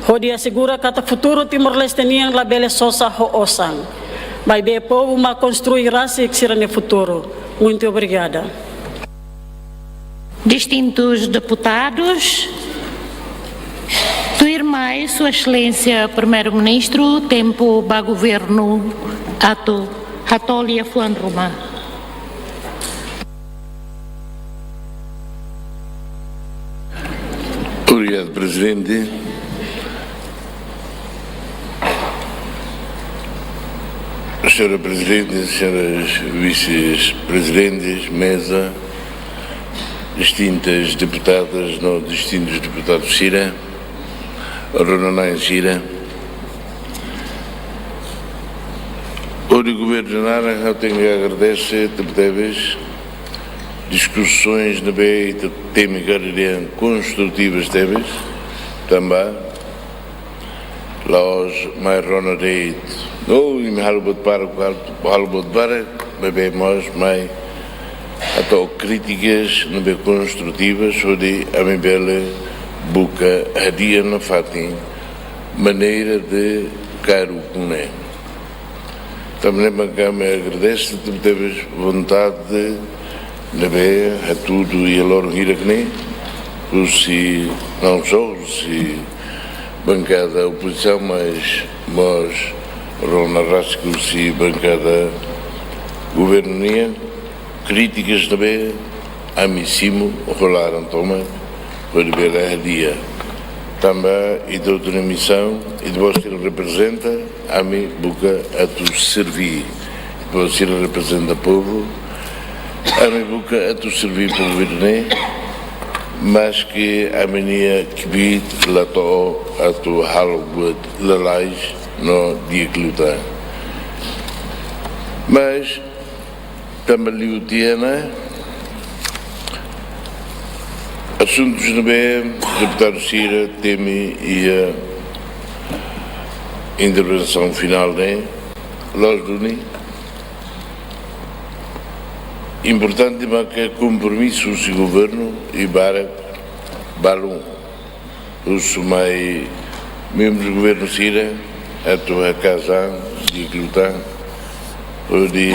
hodi asegura katak futuru Timor-Leste nian labele sosa ho osan, maibé povu mak konstrui rasik sira-nia futuru. Muito obrigada. Distintus deputadus, tuirmai Sua Exelénsia Primeiru-Ministru, tempu ba governu atu hato'o lia fuan ruma. Obrigadu, Prezidente. Señora Prezidente, señoras Vises-Prezidentes, meza, distintas deputadas no distintus deputadus sira, rona-na'in sira. Hodi governu naran, ha'u tenke agradese tebetebes diskusaun ne'ebé ita temi kada dia konstrutiva tebes, tanba la'ós mai rona de'it, oh, imi halo buat barak, halo, halo buat barak, maibé mós mai hato'o krítikas ne'ebé konstrutivas, hodi ami bele buka hadi'a nafatin maneira de kaer ukun ne'e. Tanba ne'e mak ami agradese tebetebes vontade ne'ebé hatudu iha loron hirak ne'e, husi, não só husi bankada opozisaun, mas mós rona rasik husi bankada governu nian, krítikas ne'ebé ami simu ho laran tomak hodi bele hadi'a. Tanba ita hotu-nia misaun, ita-boot sira reprezenta, ami buka atu serví. Ita-boot sira reprezenta povu, ami buka atu serví povu ida-ne'e, maski ami-nia kbiit la to'o atu halo buat lalais no di'ak liután. Mas tanba liu tiha ona asuntus ne'ebé deputadu sira temi iha intervensaun finál ne'e, loos duni, importante maka kompromisu husi governu i barak balun husu mai membrus governu sira atu haka'as an di'ak liután hodi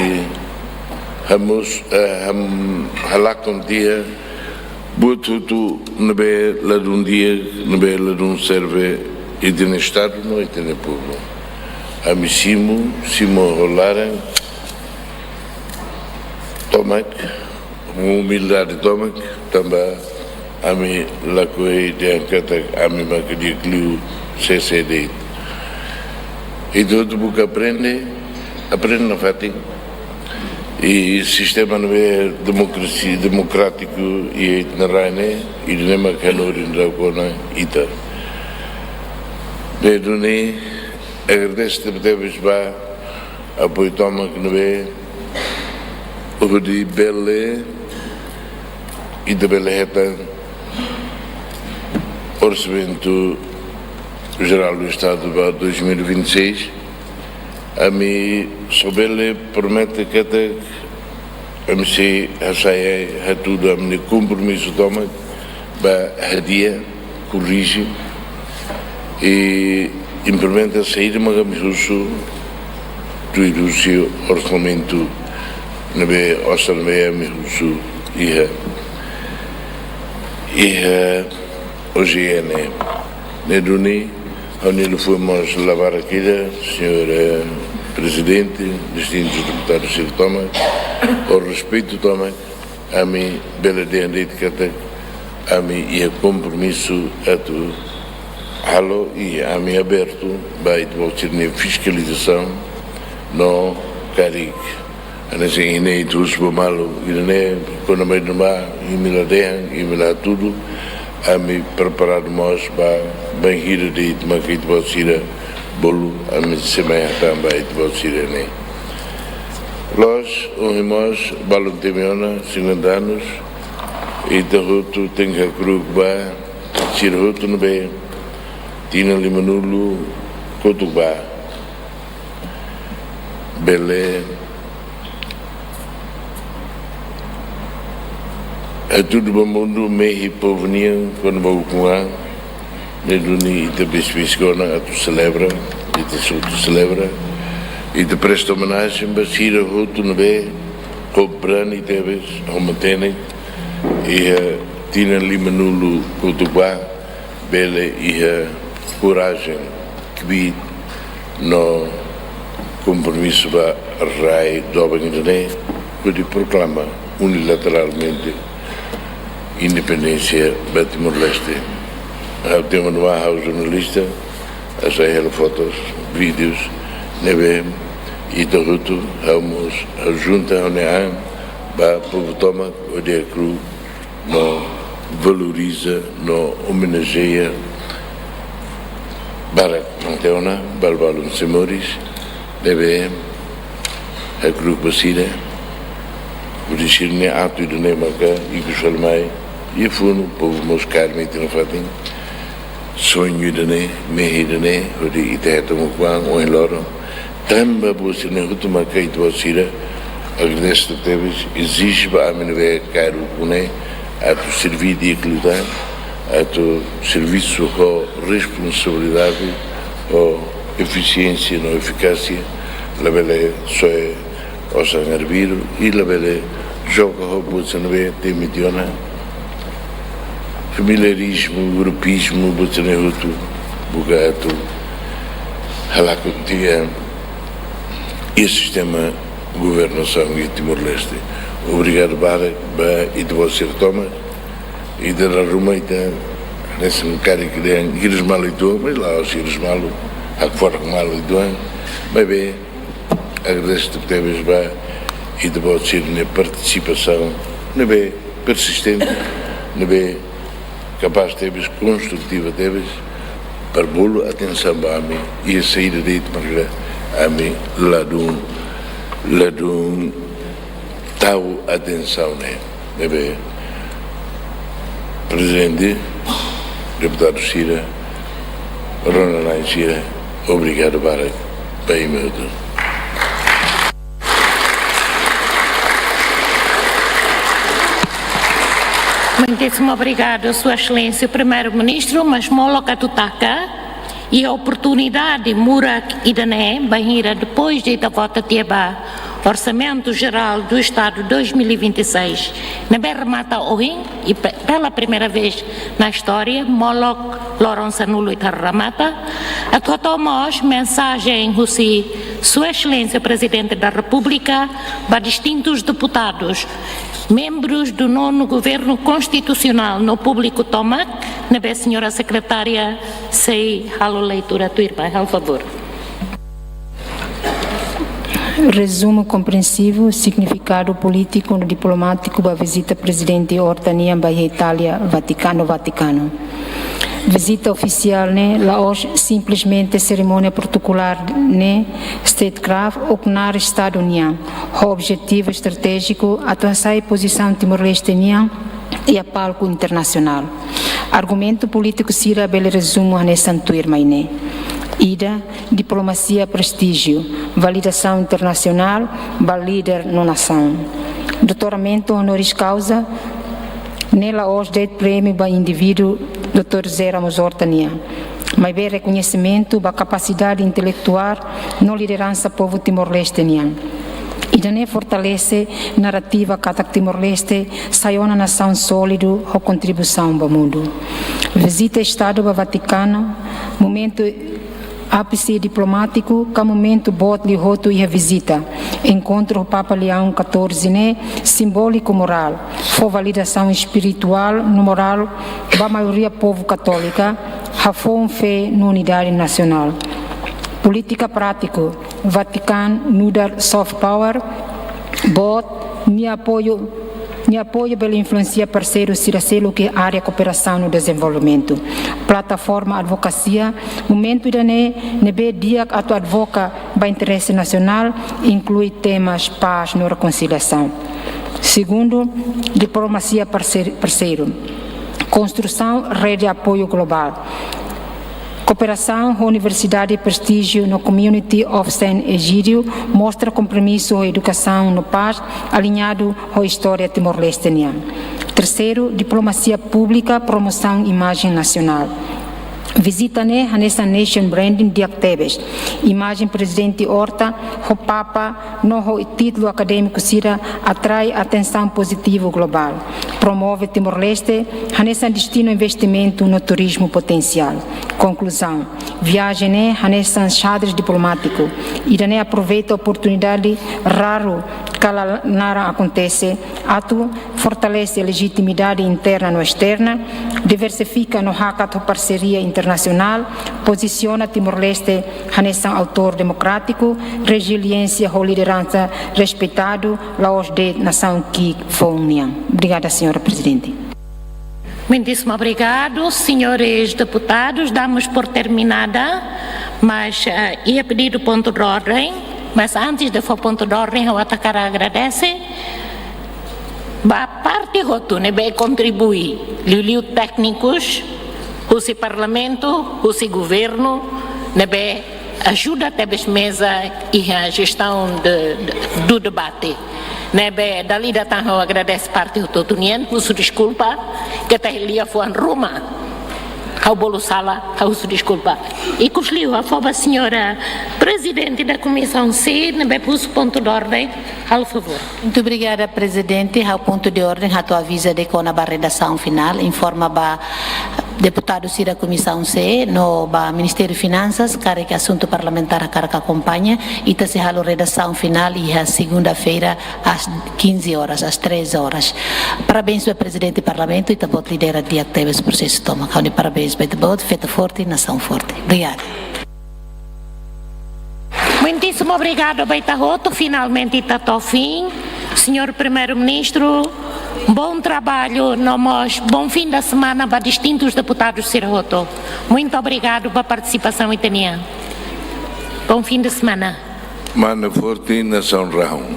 hamosu, eh, ham-, halakon tiha buat hotu ne'ebé ladún di'ak, ne'ebé ladún serve ita-nia Estadu no ita-nia povu. Ami simu, simu ho laran tomak, umildade tomak, tanba ami lakohi dehan katak ami maka di'ak liu, sé-sé de'it. Ita hotu buka aprende, aprende nafatin. I sistema ne'ebé demokrasia, demokrátiku iha ita-nia rai ne'e, ida-ne'e mak hanorin daudaun ona ita. Ne'e duni, agradese tebetebes ba apoiu tomak ne'ebé hodi bele, ita bele hetan Orsamentu Jerál do Estadu ba dois mil e vinte e seis. Ami só bele promete katak ami sei hasa'e hatudu ami-nia kompromisu tomak ba hadi'a, korrije i implementa saida maka ami husu, tuir husi orsamentu ne'ebé osan ne'ebé ami husu iha, iha O G N. Ne'e duni, ha'u-nia liafuan mós la barak ida, señór, eh, Prezidente, distintus deputadu sira tomak, ho respeitu tomak, ami bele dehan de'it katak ami iha kompromisu atu halo i ami abertu ba ita-boot sira-nia fiskalizasaun no karik hanesan ita husu ba malu, ida-ne'e kona-ba ida-ne'ebá, imi la dehan, imi la hatudu, ami preparadu mós ba bainhira de'it maka ita-boot sira bolu, ami sei mai hatán ba ita-boot sira ne'e. Loos, ohin mós balun temi ona cinquenta anos, ita hotu tenke hakru'uk ba sira hotu ne'ebé tinan limanulu kotuk ba bele hatudu ba mundu mehi povu nian kona-ba ukun an. Ne'e duni ita besik-besik ona atu selebra, ita hotu selebra, ita presta omenajen ba sira hotu ne'ebé ho brani tebes, ho matenek, iha tinan limanulu kotuk ba, bele iha korajen, kbiit no kompromisu ba rai doben ida-ne'e, hodi proklama unilateralmente independénsia ba Timor-Leste. Ha'u temi ona, ha'u jornalista, hasa'e hela fotos, vídeos, ne'ebé ita hotu, ha'u mós, ha'u junta ha'u-nia an ba povu tomak hodi hakru'uk no valoriza, no omenajeia barak, entaun, balu-balun sei moris, ne'ebé hakru'uk ba sira, hodi sira-nia atu ida-ne'e maka ikus fali mai iha funu, povu mós kaer metin nafatin soñu ida-ne'e, mehi ida-ne'e, hodi ita hetan ukun an ohin loron. Tanba buat sira-ne'e hotu maka ita-boot sira, agradese tebes, ezije ba ami ne'ebé kaer ukun ne'e, atu serví di'ak liután, atu servisu ho responsabilidade, Ho efisiénsia no efikásia, labele soe osan arbiru, i labele joga ho buat sira ne'ebé temi tiha ona familiarizmu, grupizmu, buat sira ne'e hotu, buka atu halakon tiha iha sistema governasaun iha Timor-Leste. Obrigadu barak ba ita-boot sira tomak, ita la ruma ita hanesan karik dehan hirus malu uitoan, mas la'ós hirus malu, hakfodak malu uitoan. Maibé, agradese tebes ba ita-boot sira-nia partisipasaun ne'ebé persistente, ne'ebé kapás tebes, konstrutiva tebes, para bolu atensaun ba ami, i saida de'it mak ami ladún, ladún tau atensaun ne'e. Ne'ebé, Prezidente, deputadu sira, rona-na'in sira, obrigadu barak ba imi hotu. Muitíssimo obrigado, Sua Excelência o Primeiro-Ministro, mas molok atu taka, iha oportunidade murak ida-ne'e, bainhira depois de ita vota tiha ba Orçamento Geral do Estado dois mil e vinte e seis, ne'ebé remata ohin, i pe-, pela primeira vez na história, molok loron sanulu ita remata, atu hato'o mós mensajen husi Sua Excelência Presidente da República ba distintus deputadus, membros do nono Governo Constitucional no público tomak, ne'ebé señora secretária sei halo leitura tuirmai, halo favór. Rezumu komprensivu, signifikadu polítiku no diplomátiku ba vizita Prezidente Horta nian ba iha Itália, Vatikanu, Vatikanu. Vizita ofisiál ne'e la'ós simplesmente serimónia protokolár ne'e statecraft ou knaar Estadu nian, ho objetivu estratéjiku atu hasa'e pozisaun Timor-Leste nian iha palku internasionál. Argumentu polítiku sira bele rezumu hanesan tuirmai ne'e. Ida, diplomasia prestíjiu, validasaun internasionál ba líder no nasaun. Doutoramentu honoris causa ne'e la'ós de'it prémiu ba indivíduu doutór José Ramos Horta nian, maibé rekoñesimentu ba kapasidade intelektuál no lideransa povu Timor-Leste nian. Ida-ne'e fortalese narrativa katak Timor-Leste sai ona nasaun sólidu ho kontribuisaun ba mundu. Vizita Estadu ba Vatikanu, momentu ápise diplomátiku ka momentu boot liu hotu iha vizita. Enkontru ho Papa Leão katorze ne'e simbóliku morál, fó validasaun espirituál no morál ba maioria povu katólika, hafoun fé no unidade nasionál. Polítika prátiku, Vatikanu nu'udar soft power boot, nia apoiu, nia apoiu bele influensia parseiru sira seluk iha área kooperasaun no dezenvolvimentu. Plataforma advokasia, momentu ida-ne'e ne'ebé di'ak atu advoka ba interese nasionál, inklui temas pás no rekonsiliasaun. Segundu, diplomasia parse-, parseiru. Konstrusaun rede apoiu globál. Kooperasaun ho universidade prestíjiu no Community of Saint Egidio mostra kompromisu ho edukasaun no pás, aliñadu ho istória Timor-Leste nian. Terseiru, diplomasia públika, promosaun imajen nasionál. Vizita ne'e hanesan nation branding di'ak tebes. Imajen Prezidente Horta ho Papa no ho títulu akadémiku sira atrai atensaun pozitivu globál. Promove Timor-Leste hanesan destinu investimentu no turizmu potensiál. Konkluzaun, viajen ne'e hanesan xadrez diplomátiku. Ida-ne'e aproveita oportunidade raru ka la naran akontese atu fortalese lejitimidade interna no esterna, diversifika no hakat ho parseria internasionál, pozisiona Timor-Leste hanesan autór demokrátiku, reziliénsia ho lideransa respeitadu, la'ós de'it nasaun ki'ik foun nian. Obrigada, señora Prezidente. Muitíssimo obrigado, senhores deputados. Damos por terminada, mas, eh, iha pedidu pontu de ordem, mas antes de fó pontu de ordem, ha'u hakarak agradese ba parte hotu ne'ebé kontribui, liuliu téknikus husi Parlamentu, husi Governu, ne'ebé ajuda tebes meza iha jestaun de, de, do debate. Ne'ebé dala ida tan ha'u agradese parte hotu-hotu nian, husu deskulpa, katak lia fuan ruma. Ha'u bolu sala, ha'u husu deskulpa. Ikusliu, ha'u fó ba señora Presidente da Comissão C, ne'ebé husu pontu de ordem, halo favór. Muito obrigada, Presidente. Ha'u pontu de ordem, ha'u atu aviza de'it kona-ba redasaun finál, informa ba deputadu sira Comissão C, no ba Ministériu Finansas, karik asuntu parlamentár hakarak akompaña, ita sei halo redasaun finál iha segunda-feira, às quinze horas, às treze horas. Parabéns ba Prezidente Parlamentu, Ita-Boot lidera di'ak tebes prosesu tomak. Ha'u-nia parabéns ba Ita-Boot, feto forte, nasaun forte. Obrigada. Muitíssimo obrigado ba ita hotu, finalmente ita to'o fim. Señór Primeiru-Ministru, bom trabalho, no mós bom fim da semana ba distintus deputadus sira hotu. Muito obrigado ba partisipasaun ita-nian. Bom fim de semana. Mana forte, nasaun rahun.